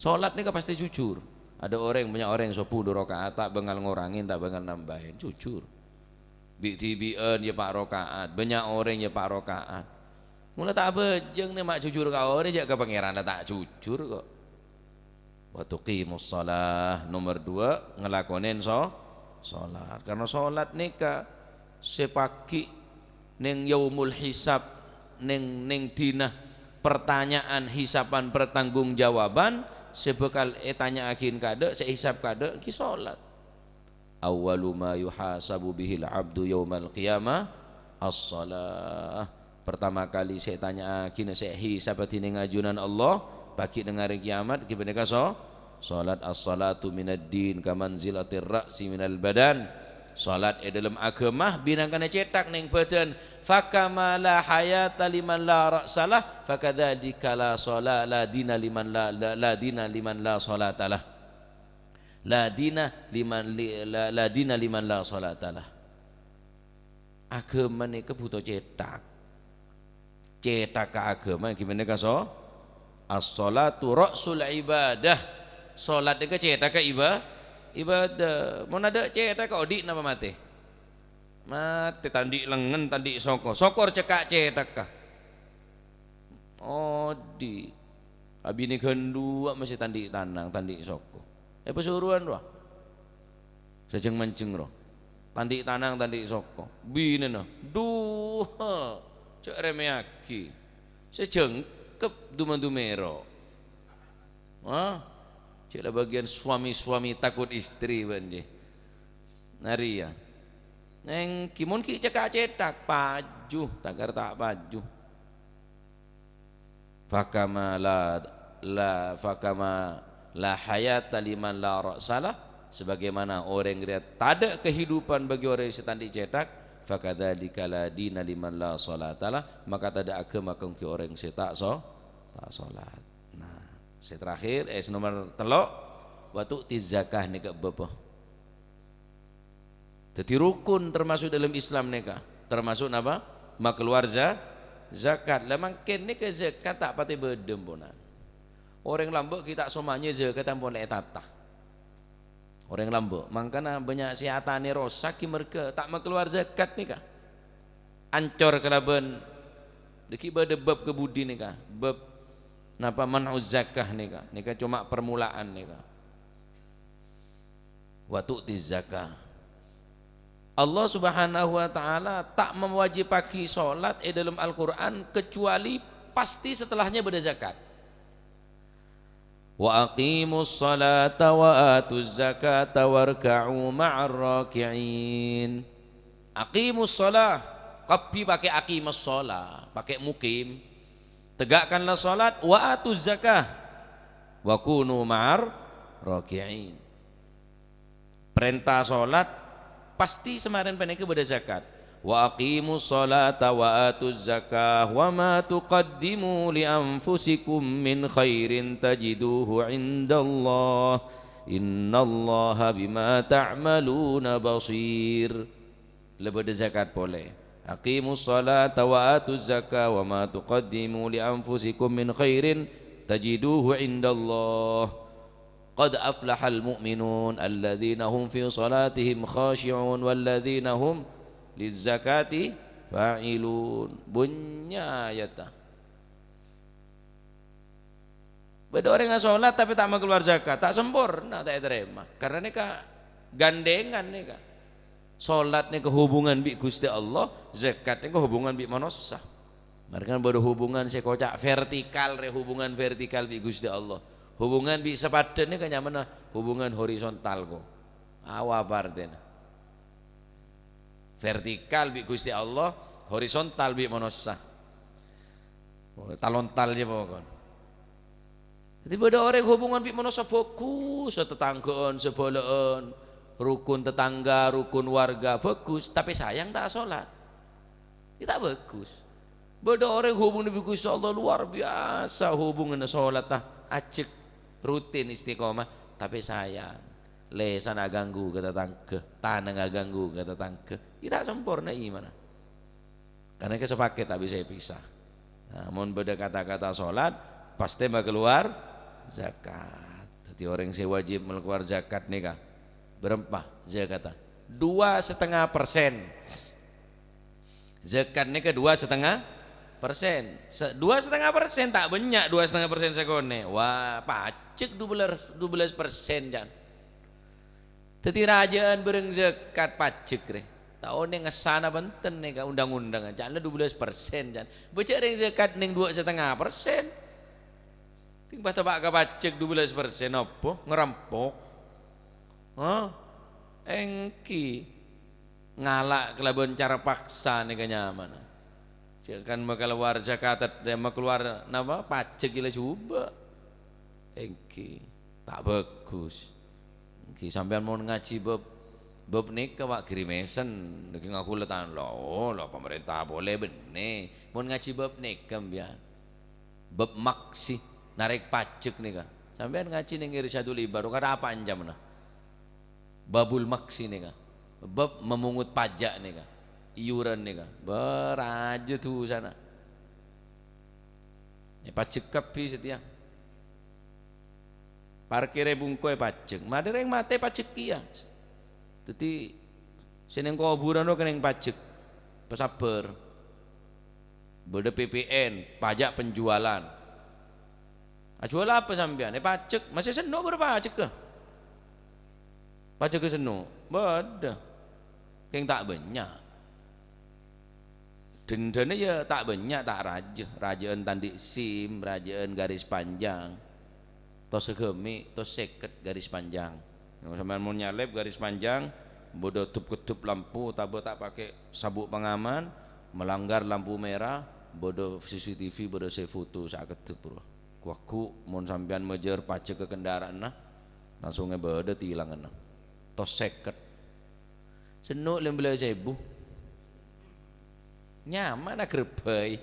Solat nèka pastè jujur. Adâ' orèng, bânnya' orèng sobbhu du raka'at, ta' bângal ngorangè, ta' bângal nambâi. Jujur. Bi'-dhibi'ân ya pa' raka'at, bânnya' orèng ya pa' raka'at. Mula ta' abhâjâng nè ma' jujur ka orèng, jhâ' ka Pangèranna ta' jujur kok. Wa tuqimus shalah, nomer dua, ngalakonè so-, solat. Karena solat nèka sè paghi' neng yaumul hisab, neng, neng dina pertanyaan, hisaban, pertanggungjawaban, sè bhâkal ètanya'aghi ka'dâ', sè èhisab ka'dâ', èngghi solat. "Awwalu ma yuhasabu bihil abdu yaumal qiyamah as-shalah." Pertama kali sè ètanya'aghina, sè èhisab è dhinèng ajunan Allah, paghi' neng arè kiyamat, ghi panèka so-, solat. "As-shalatu minad din kamanzilatir ra'si minal badan." Solat è dâlem aghâma binangkana cèthak neng bhâdhân. "Fakama la hayata liman la ra'salah, fakadzalika la shala-, la dina liman la, la, la dina liman la shalatalah." La dina liman li-, la, la dina liman la shalatalah. Aghâma nèka bhuto cèthak. Cèthakka aghâma ghi panèka so-, as-shalatu ra'sul ibadah. Solat nèka cèthakka iba-, ibadah. Mon adâ' cèthakka, odi' napa matè? Matè, ta' andi' lengngen, ta' andi' soko. Sokor cekka' cèthakka. Odi'. Abinè ghân duwâ' masè ta' andi' tanang, ta' andi' soko. Èpasorowan rowa. Sajâng-manjhâng rowa. Ta' andi' tanang, ta' andi' soko. Binèna, "Duh, jhâ' rèmèyaghi. Sè jhângkep du-mandu mèro'." Hah? Jhâ' la bâgiyân suami-suami takut istri, bân, jih. Narèya. Neng, ghi mon ghi' cekka' cèthak, paju, taghâr ta' paju. Fakama la, la, fakama la hayata liman la ra'salah, sebagaimana orèng rèya tadâ' kehidupan bagi orèng sè ta' andi' cèthak, fakadzalika la dina liman la shalatalah, maka tadâ' aghâma kaangghuy orèng sè ta' so-, ta' solat. Nah, sè terakhir, eh, sè nomer tello', wa tu'ti zakah nèka bâbâ. Dhâddhi rukun termasuk dalam Islam nèka, termasuk napa? Makeluar za-, zakat. Lah mangkèn nèka zakat ta' patè bâdâ, amponan. Orèng lambâ' ghi' ta' somanya zakat ampon la ètata. Orèng lambâ', mangkana bânnya' sè atana rosak ghi' marghâ ta' makeluar zakat nèka. Ancor kalabân, dhâggi' bâdâ bab kabudi nèka, bab napa man'uz zakah nèka. Nèka coma permulaan nèka. Wa tu'ti zakah. Allah Subhanahu wa Ta'ala ta' mawajibaghi solat è dâlem Al-Qur'an kecuali pasti setelahnya bâdâ zakat. "Wa aqimus sholata wa atuz zakata warka'u ma'ar raki'in." Aqimus sholah, kabbhi pake aqimus sholah, pake mukim. Tegakkanlah sholat, wa atuz zakah, wa kunu ma'ar raki'in. Parènta sholat, pastè samarèn panèka bâdâ zakat. "Wa aqimus sholata wa atuz zakah, wa ma tuqaddimu li anfusikum min khairin tajiduhu indallah. Innallaha bima ta'maluna basir." La bâdâ zakat polè. "Aqimus sholata wa atuz zakah, wa ma tuqaddimu li anfusikum min khairin tajiduhu indallah. Qad aflahal mu'minun, alladzina hum fi sholatihim khashi'un, walladzina hum lizzakati fa'ilun." Bânnya' ayatta. Bâdâ orèng asholat tapè ta' makalowar zakat, ta' samporna, ta' ètarèma. Karna nèka gandhèngan nèka. Sholat nèka hubungan bi' Ghustè Allah, zakat nèka hubungan bi' manossa. Marèna bâdâ hubungan sè koca' vertikal, rè, hubungan vertikal bi' Ghustè Allah. Hubungan bi' sapadhâ nèka nyamana hubungan horizontal, ko. Awa apa artèna? Vertikal bi' Ghustè Allah, horizontal bi' manossa. Oh, talontal jâ pokon. Dhâddhi bâdâ orèng hubungan bi' manossa bhâghus, tatangghâ'ân, sabhâlâ'ân, rukun tatangghâ, rukun warga, bhâghus, tapè sayang ta' asholat. Ya ta' bhâghus. Bâdâ orèng hubunganna bi' Ghustè Allah luar biasa, hubunganna sholatta ajhâk, rutin, istiqomah, tapè sayang, lèsanna aghânggu ka tatangghâ, tanangnga aghânggu ka tatangghâ. Ya ta' samporna imanna. Karna èkasepakè ta' bisa èpisah. Nah, mon bâdâ kata-kata sholat, pastè makalowar zakat. Dhâddhi orèng sè wajib makalowar zakat nèka bârâmpa zakatnya? Dua setengah persen. Zakat nèka dua setengah persen. Se-, dua setengah persen ta' bânnya', dua setengah persen sakonè'. Wah, pajhâk dua belas, dua belas persen, can. Dhâddhi rajâ'ân bhâreng zakat pajhâk, rè. Ta' onèng ngessana bhunten nèka undang-undangan. Ca'na dua belas persen, can. Bâjâ' rèng zakat nèng dua setengah persen. Tèng pas tapa' ka pajhâk dua belas persen, apa? Ngerampok. Hah? Èngghi. Ngala' kalabân cara paksa nèka nyamana. Jhâ' kan makalowar zakat, makalowar napa? Pajhâk ghi la jhubâ'. Èngghi. Ta' bhâghus. Èngghi sampèyan mon ngajhi bab, bab nèka, wa', grimèsen. Nèka ngaku la tan-, la, oh, la pamarènta polè bânnè. Mon ngajhi bab nèka, sampèyan. Bab maksi, narèk pajhâk nèka. Sampèyan ngajhi nèng Irsyadul Ibad, kata apa ancamanna? Babul maksi nèka. Bab memungut pajak nèka. Iuran nèka. Bâ, rajâ dusana. Èpajhâk kabbhi satèya. Parkirè bungko èpajhâk. Madâ rèng matè pajhâk kèya. Dhâddhi, sè nèng kobhurân rowa kenning pajhâk. Pasabbhâr. Bâdâ P P N, pajak penjualan. Ajhuwâl apa sampèyan? Èpajhâk, masè senno' bârâmpa pajhâgghâ? Pajhâgghâ senno'? Bâdâ. Kèng ta' bânnya'. Dendana ya ta' bânnya', ta' rajâ. Rajâ'ân tandhi' SIM, rajâ'ân garis panjang. Tos saghâmi', tos sèket garis panjang. Sampèyan mon nyalèp garis panjang, bâdâ dub-kedub lampu, otabâ ta' pakè sabuk pengaman, melanggar lampu merah, bâdâ C C T V, bâdâ sè foto sakeddhep, bro. Wagu, mon sampèyan majâr pajhâk ka kendaraanna, langsung bâdâ tilanganna. Tos sèket. Senno' lèma bellâs èbu. Nyaman agrebbhâi.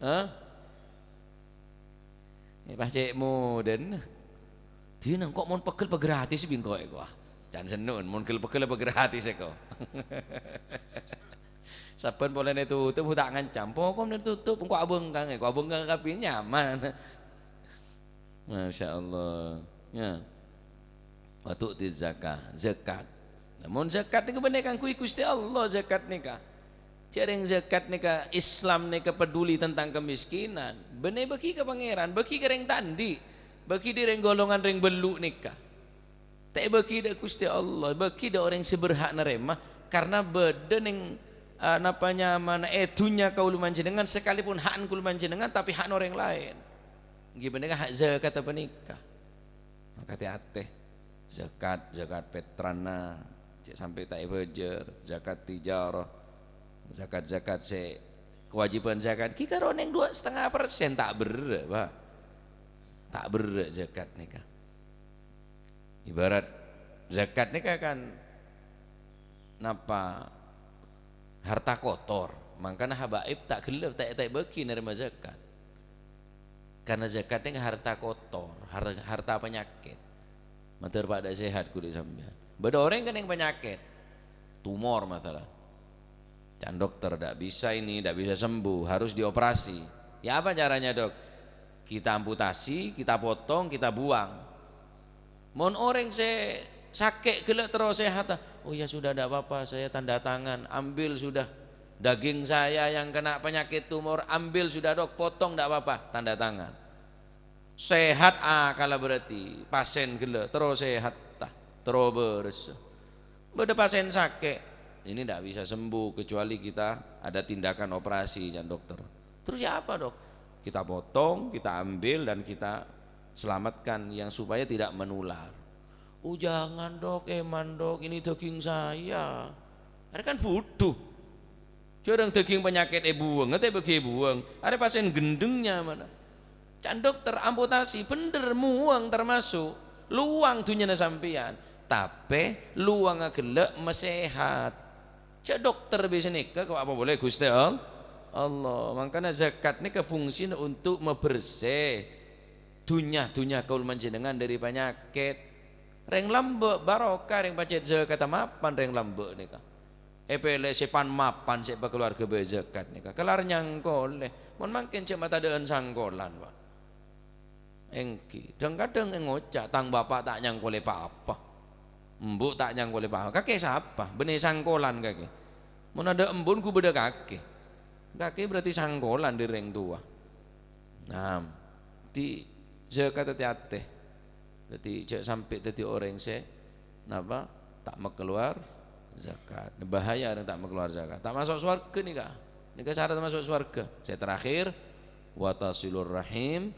Hah? Eh, pas cè' modâna. Dina engko' mon pegghel pagratis bi' engko' èko. Can senno', mon gel-pegghel pagratis èko. Sabbhân polana ètotop, ta' ngancam. Pokokna ètotop, engko' abhângkang èko. Abhângkang kabbhi nyaman. Masya Allah. Ya. Wa tu'ti zakah, zakat. Nah, mon zakat nèka bânnè kaangghuy Ghustè Allah, zakat nèka. Jhâreng zakat nèka, Islam nèka peduli tentang kemiskinan. Bânnè bâgi ka Pangèran, bâgi ka rèng tandhi', bâgi dâ' rèng golongan rèng bâllu' nèka. Ta' èbâgi dâ' Ghustè Allah, bâgi dâ' orèng sè berhak narèma, karna bâdâ nèng, eh, napa nyamana, è dhunnya kaulâ panjhennengngan, sakalèpon hakna kaulâ panjhennengngan, tapè hakna orèng laèn. Èngghi panèka hak zakat panèka. Maka tè-atè. Zakat, zakat petrana, cè' sampè' ta' èbâjâr, zakat tijarah, zakat-zakat sè kewajiban zakat, ghi' karo nèng dua setengah persen, ta' berrâ', Pak. Ta' berrâ' zakat nèka. Ibarat zakat nèka kan napa harta kotor, mangkana habaib ta' ghellâ' ta' ta' èbâghi narèma zakat. Karena zakat nèka harta kotor, har-, harta penyakit. Mator pa' ta' sehat kulâ sampèyan. Bâdâ orèng kenning penyakit, tumor masalah. Can dokter, "Ndak bisa ini, ndak bisa sembuh, harus dioperasi." "Ya, apa caranya, Dok?" "Kita amputasi, kita potong, kita buang." Mon orèng sè sakè' ghellâ' terro sehat, "Oh ya sudah, ndak apa-apa, saya tanda tangan, ambil sudah daging saya yang kena penyakit tumor, ambil sudah, Dok, potong, ndak apa-apa, tanda tangan." Sehat akalla berarti, pasèn ghellâ', terro sehat, ta', terro bârâs. Bâdâ pasèn sakè', "Ini ndak bisa sembuh kecuali kita ada tindakan operasi," can dokter. "Terus ya apa, Dok?" "Kita potong, kita ambil, dan kita selamatkan yang supaya tidak menular." "Oh, jangan, Dok, eman, Dok, ini daging saya." Arèya kan bhudhu. Jhârâng daging penyakit èbuwâng, ta' èbâghi èbuwâng. Arèya pasèn ghendheng nyamana. Can dokter amputasi, bhender muwâng termasuk luwang dhunnyana sampèyan. Tapè luwangnga ghellâ' masehat. Jhâ' dokter bi' sanèka kok apa boleh Ghustè All-, Allah. Mangkana zakat nèka fungsina untuk mabersè dhunnya-dhunnya kaulâ panjhennengngan dâri panyakèt. Rèng lambâ' barokah, rèng pajhât zakatta mapan rèng lambâ' nèka. Èpèlè sè pan-mapan sè èpakaluwarga bhâi zakat nèka. Kelar nyangkolè. Mon mangkèn jhâ' matadâ'ân sangkolan, Pak. Èngghi, dhâng-kadhâng èngoca', "Tang bapa' ta' nyangkolè pa-apa. Embu' ta' nyangkolè pa-apa." Kakè sapa? Bânnè sangkolan kakè. Mon adâ' embu'en ghu bâdâ kakè. Kakè berarti sangkolan dâri rèng towa. Nah, dhâddhi zakat tè-atè. Dhâddhi jhâ' sampè' dhâddhi orèng sè napa? Ta' makalowar zakat. Bahaya orèng ta' makalowar zakat. Ta' maso' sowarghâ nèka. Nèka syarat maso' sowarghâ. Sè terakhir, wa tasilur rahim,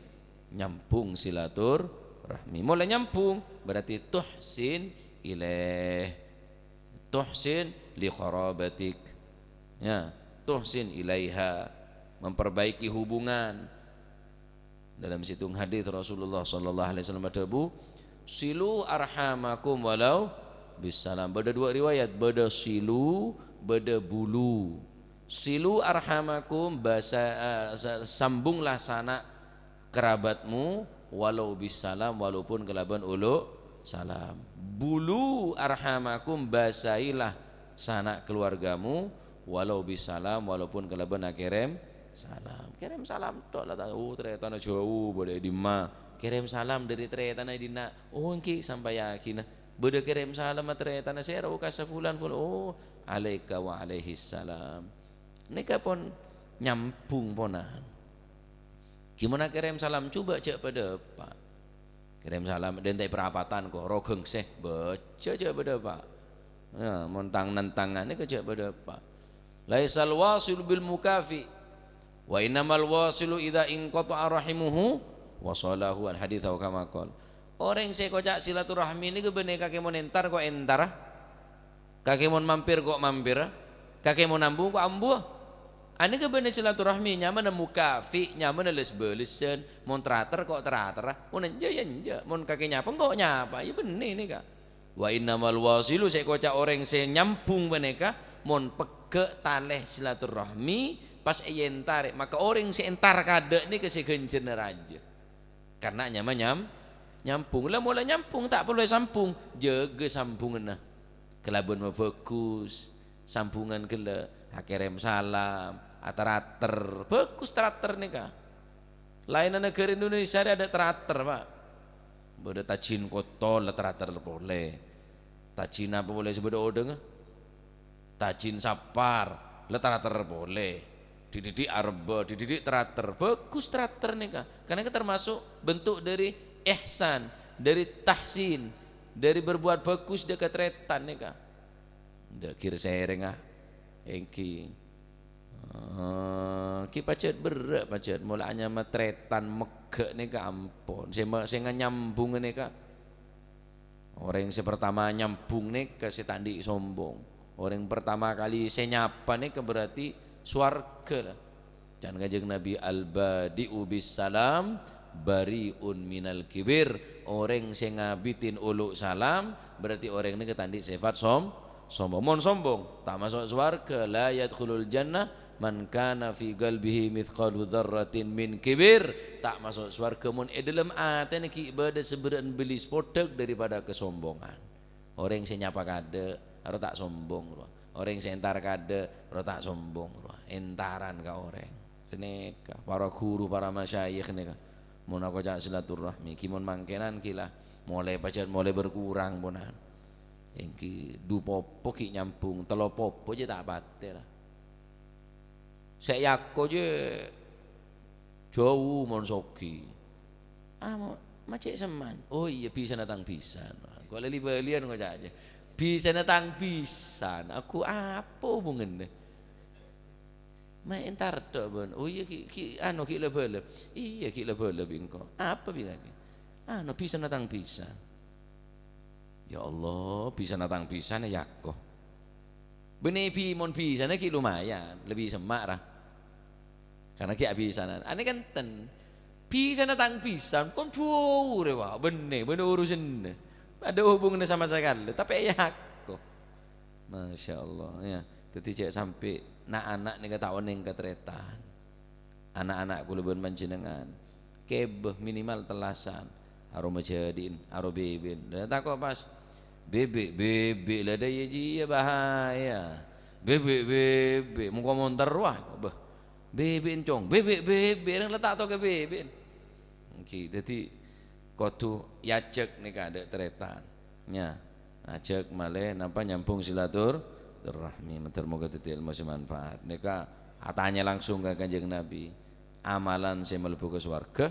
nyambung silaturahmi. Molaè nyambung, berarti tuhsin ilaih. Tuhsin li qarabatik. Ya, tuhsin ilaiha, memperbaiki hubungan. Dalam sèttong hadis Rasulullah sallallahu alaihi wasallam adhâbu, "Silu arhamakum walau bisalam." Bâdâ dua riwayat, bâdâ silu, bâdâ bulu. "Silu arhamakum," basa-, eh, sa-, sambunglah sanak kerabatmu, "walau bisalam," walaupun kalabân olo' salam. "Bulu arhamakum," basailah sanak keluargamu, "walau bisalam," walaupun kalabân akèrèm salam. Kèrèm salam tok la, ta-, oh, tarètanna jhâu, bâdâ è dimma. Kèrèm salam dâri tarètanna è dinna'. Oh, èngghi, sampayaghinah. Bâdâ kèrèm salam tarètanna sèra, oh, ka safulan-fulan. Oh, alaika wa alaihissalam. Nèka pon nyambung ponan. Gimana kèrèm salam? Coba jhâ' padâpa'. Kèrèm salam, dântè' parapatan ko, rogheng sè, bâjâ jhâ' padâpa'. Ya, mon tang-nantangannè ko jhâ' padâpa'. "Laisal wasilu bil mukafi, wa innamal wasilu idza inqata'a rahimuhu wasalahu," al hadits aw kama qol. Orèng sè koca' silaturahmi nèko bânnè kakè mon entar ko entara. Kakè mon mampir ko mampira, kakè mon ambu ko ambuwâ. Anèka bânnè silaturahmi, nyamana mukafi, nyamana lès-bâlessân. Mon tratèr ko tratèra, mon enjâ' ya enjâ'. Mon kakè nyapa ko nyapa, ya bânnè nèka. Wa innamal wasilu, sè koca' orèng sè nyambung panèka, mon pegghâ' talè silaturahmi, pas èentarè, maka orèng sè entar kaadâ' nèka sè ghânjhârânna rajâ. Karna nyama nyam-, nyambung. La mola nyambung, ta' parlo èsambung. Jâgâ sambunganna. Kalabân mabhâghus, sambungan ghellâ', akèrèm salam, atratèr. Bhâghus tratèr nèka. Laènna naghârâ Indonesia rè adâ' tratèr, Pak. Bâdâ tajin kottol, la tratèr polè. Tajin apa polè sè bâdâ odhângnga? Tajin sapar, la tratèr polè. Dhi'-dhi'-dhi' arebbhâ, dhi'-dhi'-dhi' tratèr. Bhâghus tratèr nèka. Karna nèka termasuk bentuk dari ihsan, dari tahsin, dari berbuat bagus dâ' ka tarètan nèka. Dâ' ghir sèrèngnga. Èngghi. Eh, ghi pajhât berrâ', pajhât. Mola anyama tarètan megghâ' nèka ampon. Sè ma-, sè nganyambung nèka. Orèng sè pertama nyambhung nèka sè ta' andi' sombong. Orèng pertama kali sè nyapa nèka berarti sowarghâ, la. Can Kanjeng Nabi, "Al-badi'u bis salam bari'un minal kibir." Orèng sè ngabidhin olo' salam, berarti orèng nèka ta' andi' sèfat som-, sombong. Mon sombong, ta' maso' sowarghâ. "La yadkhulul jannah man kana fi qalbihi mitsqalu dzarratin min kibir." Ta' maso' sowarghâ mon è dhâlem atèna ghi' bâdâ sabârâ'ân bâli sapodhâk daripada kasombongan. Orèng sè nyapa kaadâ', aro ta' sombong, rowa. Orèng sè entar kaadâ', aro ta' sombong, rowa. Entaran ka orèng. Ghânèka, para ghuru, para masyayikh nèka. Mon akoca' silaturahmi, ghi mon mangkènan ghi la. Molaè pajhât molaè berkurang, ponan. Èngghi, du popo ghi nyambhung, tello popo jâ ta' patè, la. Sè èako jâ jhâu mon soghi. Ah, ma-, ma' cè' semman. Oh iyâ, bhisana tang bhisan. Engko' la li-bâliyân ngoca' jâ. Bhisana tang bhisan. Aku apa hubunganna? Ma' entar tok, bân. Oh iyâ, ghi', ghi', anu, ghi' la bâlâ. Iyâ, ghi' la bâlâ bi' engko'. Apa bi' kake? Anu, bhisana tang bhisan. Ya Allah, bhisana tang bhisan èako. Bânnè bi' mon bhisana ghi' lumayan, lebbi semma' ra. Karna ghi' abhisanan. Anè kenten. Bhisana tang bhisan, kon dhuwâ rè, wa, bânnè, bânnè urusanna. Adâ hubunganna sama sakalè, tapè èako. Masya Allah, ya. Dhâddhi jhâ' sampè' na'-ana' nèka ta' onèng ka tarètan. Ana'-ana' kaulâ bân panjhennengan, kèbâ minimal tellasan, aro majhâdi'in, aro bèbè'in. Lah tako' pas, "Bèbè', bèbè' la dâ' iyâ jiyâ bahaya. Bèbè', bèbè', mongko mon terro, ah." Bâh, bèbè'in, Cong. "Bèbè', bèbè', rèng la ta' tao ka bèbè'in." Èngghi, dhâddhi kodhu èajhâk nèka dâ' tarètan. Nya, ajhâk malè napa nyambhung silatur-, silaturahmi. Moghâ-moghâ dhâddhi èlmo sè manfaat. Nèka atanya langsung ka Kanjeng Nabi. Amalan sè mlebu ka sowarghâ,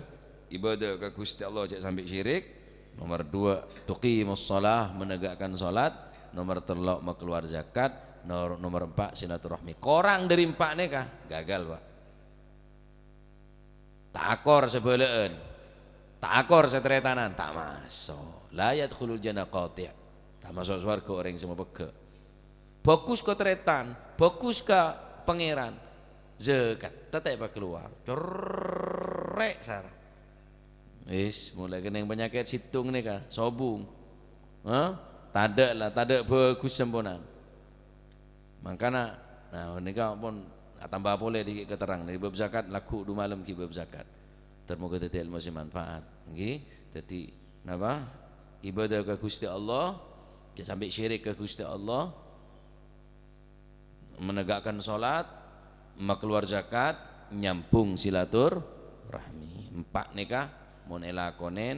ibadah ka Ghustè Allah jhâ' sampè' syirik. Nomor dua, tuqimus shalah, menegakkan salat. Nomor tello', makalowar zakat. Nor-, nomor empa', silaturahmi. Korang dâri empa' nèka, gagal, Pak. Ta' akor sabhâlâ'ân, ta' akor sataretanan, ta' maso'. La yadkhulul jannah qati'. Ta' maso' sowarghâ orèng sè mapeggâ'. Bhâghus ka tarètan, bhâghus ka Pangèran. Zakat, ta' ta' èpakalowar. Corrè' sara. Wis, molaè kennèng panyakèt sèttong nèka, sobung. Hah? Tadâ' la, tadâ' bhâghus samponan. Mangkana, nah, nèka pon atamba polè dâggi' katerrang. Dâri bab zakat, lagghu' du malem ghi' bab zakat. Ter-, moghâ dhâddhi èlmo sè manfaat. Èngghi, dhâddhi, napa? Ibadah ka Ghustè Allah, jhâ' sampè' syirik ka Ghustè Allah. Menegakkan salat, makalowar zakat, nyambhung silaturahmi. Empa' nèka, mon èlakonè,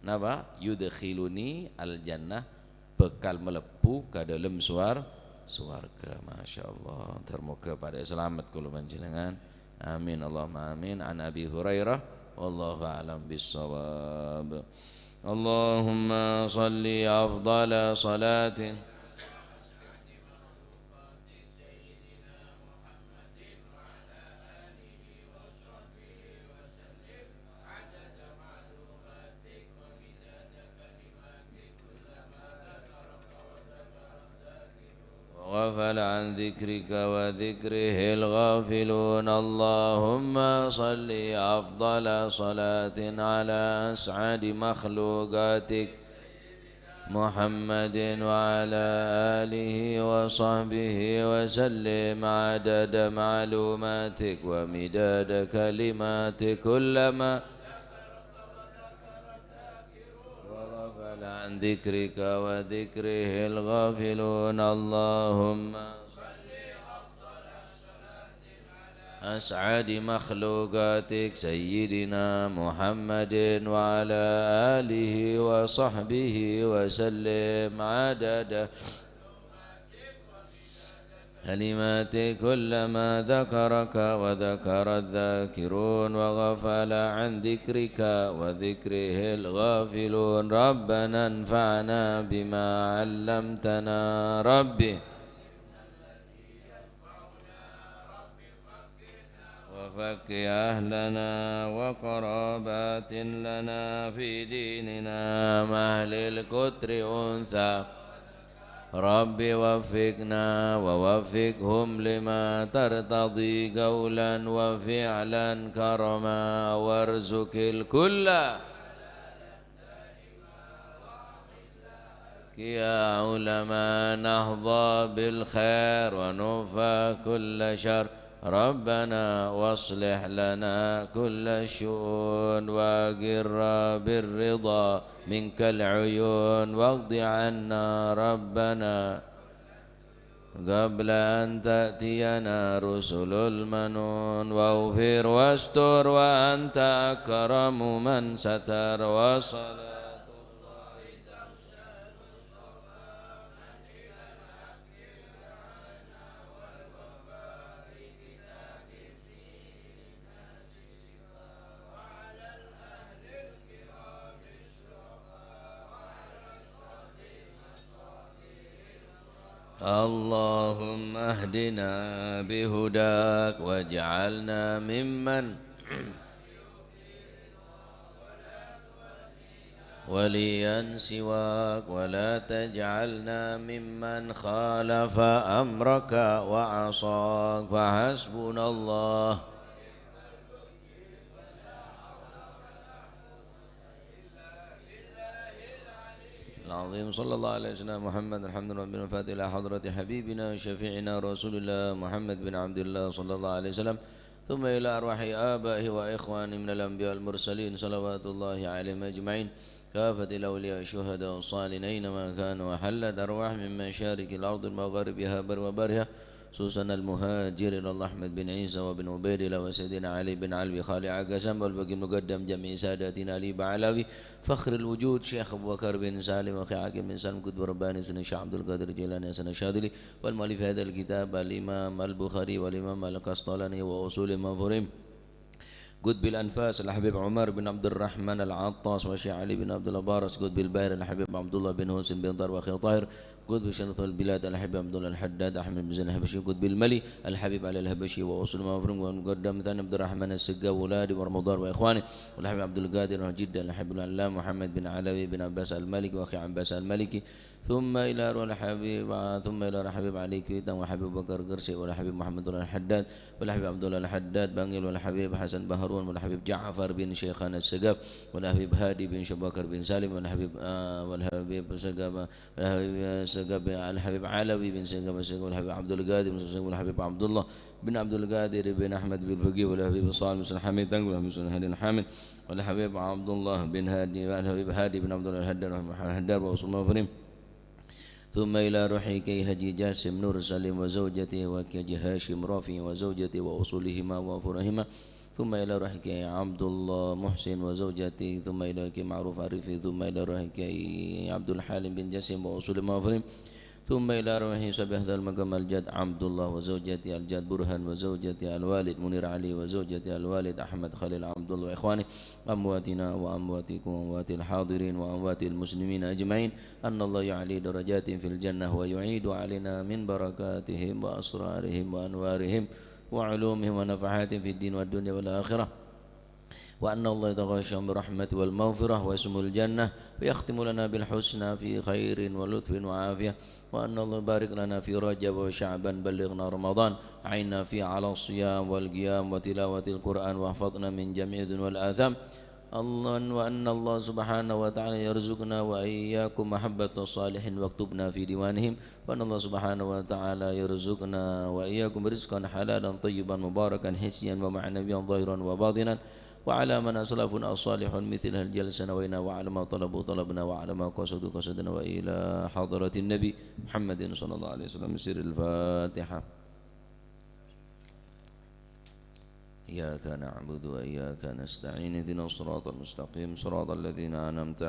napa? Yudkhiluni al-jannah, bhâkal mlebu ka dâlem suwar-, sowarghâ. Masya Allah. Ter-, moghâ padâ salamet kaulâ panjhennengan. Amin, Allahumma amin. An Abi Hurairah, wallahu a'lam bissawab. Allahumma shalli afdhala shalatin. وغفل عن ذكرك وذكره الغافلون. اللهم صل أفضل صلاة على أسعد مخلوقاتك محمد وعلى آله وصحبه وسلم عدد معلوماتك ومداد كلماتك كلما وغفل عن ذكرك وذكره الغافلون. اللهم أسعد مخلوقاتك سيدنا محمد وعلى آله وصحبه وسلم عدد كلمات كلما ذكرك وذكر الذاكرون وغفل عن ذكرك وذكره الغافلون. ربنا انفعنا بما علمتنا ربي. فك أهلنا وقرابات لنا في ديننا مع أهل القطر أنثى. رب وفقنا ووفقهم لما ترتضي قولا وفعلا كرما وارزق الكل يا علماء نحظى بالخير ونوفى كل شر. ربنا واصلح لنا كل الشؤون وأقر بالرضا منك العيون واقض عنا ربنا قبل أن تأتينا رسل المنون واغفر واستر وأنت أكرم من ستر وصلاة اللهم اهدنا بهداك واجعلنا ممن وليا سواك ولا تجعلنا ممن خالف أمرك وعصاك فحسبنا الله. العظيم. صلى الله على سيدنا محمد. الحمد لله رب العالمين. الفاتحة إلى حضرة حبيبنا وشفيعنا رسول الله محمد بن عبد الله صلى الله عليه وسلم، ثم إلى أرواح آبائه وإخوانه من الأنبياء والمرسلين صلوات الله عليهم أجمعين، كافة الأولياء الشهداء الصالحين أينما كانوا، وحلت أرواح من مشارق الأرض ومغاربها بر وبرها، خصوصا المهاجر إلى الله أحمد بن عيسى وابن عبيد الله وسيدنا علي بن علوي خالع قسم والباقي المقدم جميع ساداتنا علي بعلوي فخر الوجود شيخ أبو بكر بن سالم وأخي حاكم بن سالم قطب رباني سيدنا الشيخ عبد القادر الجيلاني حسن الشاذلي والمؤلف هذا الكتاب الإمام البخاري والإمام القسطلاني وأصول المفاهيم قطب الأنفاس الحبيب عمر بن عبد الرحمن العطاس والشيخ علي بن عبد الله بارس قطب البحر الحبيب عبد الله بن حسين بن طاهر وأخي طاهر قطب شرف البلاد الحبيب عبد الله الحداد أحمد بن زين الحبشي قطب الملي الحبيب علي الحبشي وأصول المفاهيم والمقدم ثاني عبد الرحمن السقاف وأولادي ورمضان وإخواني والحبيب عبد القادر وجد الحبيب العلامة محمد بن علوي بن عباس المالكي وأخي عباس المالكي ثم إلى روح الحبيب، ثم إلى روح الحبيب علي كويتان والحبيب بكر قرشي والحبيب محمد الله الحداد والحبيب عبد الله الحداد بانجل والحبيب حسن بحرون والحبيب جعفر بن شيخان السقاف والحبيب هادي بن شيخ بكر بن سالم والحبيب، آه، والحبيب سقاف، والحبيب سقاف، الحبيب علوي بن سقاف السقاف والحبيب عبد القادر بن سقاف والحبيب عبد الله بن عبد القادر بن أحمد بن فقيه والحبيب صالح بن حميد والحبيب صالح بن حميد والحبيب عبد الله بن هادي والحبيب هادي بن عبد الله الحداد والحبيب حداد وأصول المفاهيم. ثم إلى روح كي حجي جاسم نور سليم وزوجته وكي حجي هاشم رافع وزوجته وأصولهما وفروعهما. ثم إلى روح كي عبد الله محسن وزوجته. ثم إلى كي معروف عريفي. ثم إلى روح كي عبد الحليم بن جاسم وأصول المفاهيم. ثم إلى روح صاحب هذا المقام الجد عبد الله وزوجته الجد برهان وزوجته الوالد منير علي وزوجته الوالد أحمد خليل عبد الله وإخوانه أمواتنا وأمواتكم وأموات الحاضرين وأموات المسلمين أجمعين. أن الله يعلي درجاتهم في الجنة ويعيد علينا من بركاتهم وأسرارهم وأنوارهم وعلومهم ونفحاتهم في الدين والدنيا والآخرة. وأن الله يتغشاهم بالرحمة والمغفرة ويسكنهم الجنة ويختم لنا بالحسنى في خير ولطف وعافية. وأن الله يبارك لنا في رجب وشعبان بلغنا رمضان أعنا فيه على الصيام والقيام وتلاوة القرآن واحفظنا من جميع الذنوب والآثام. الله، وأن الله سبحانه وتعالى يرزقنا وإياكم محبة الصالحين واكتبنا في ديوانهم. وأن الله سبحانه وتعالى يرزقنا وإياكم رزقا حلالا طيبا مباركا حسيا ومعنويا ظاهرا وباطنا. وعلى من أسلفنا الصالحون مثل هذه الجلسة نوينا وعلى ما طلبوا طلبنا وعلى ما قصدوا قصدنا وإلى حضرة النبي محمد صلى الله عليه وسلم سر الفاتحة. إياك نعبد وإياك نستعين. اهدنا الصراط المستقيم. صراط الذين أنعمت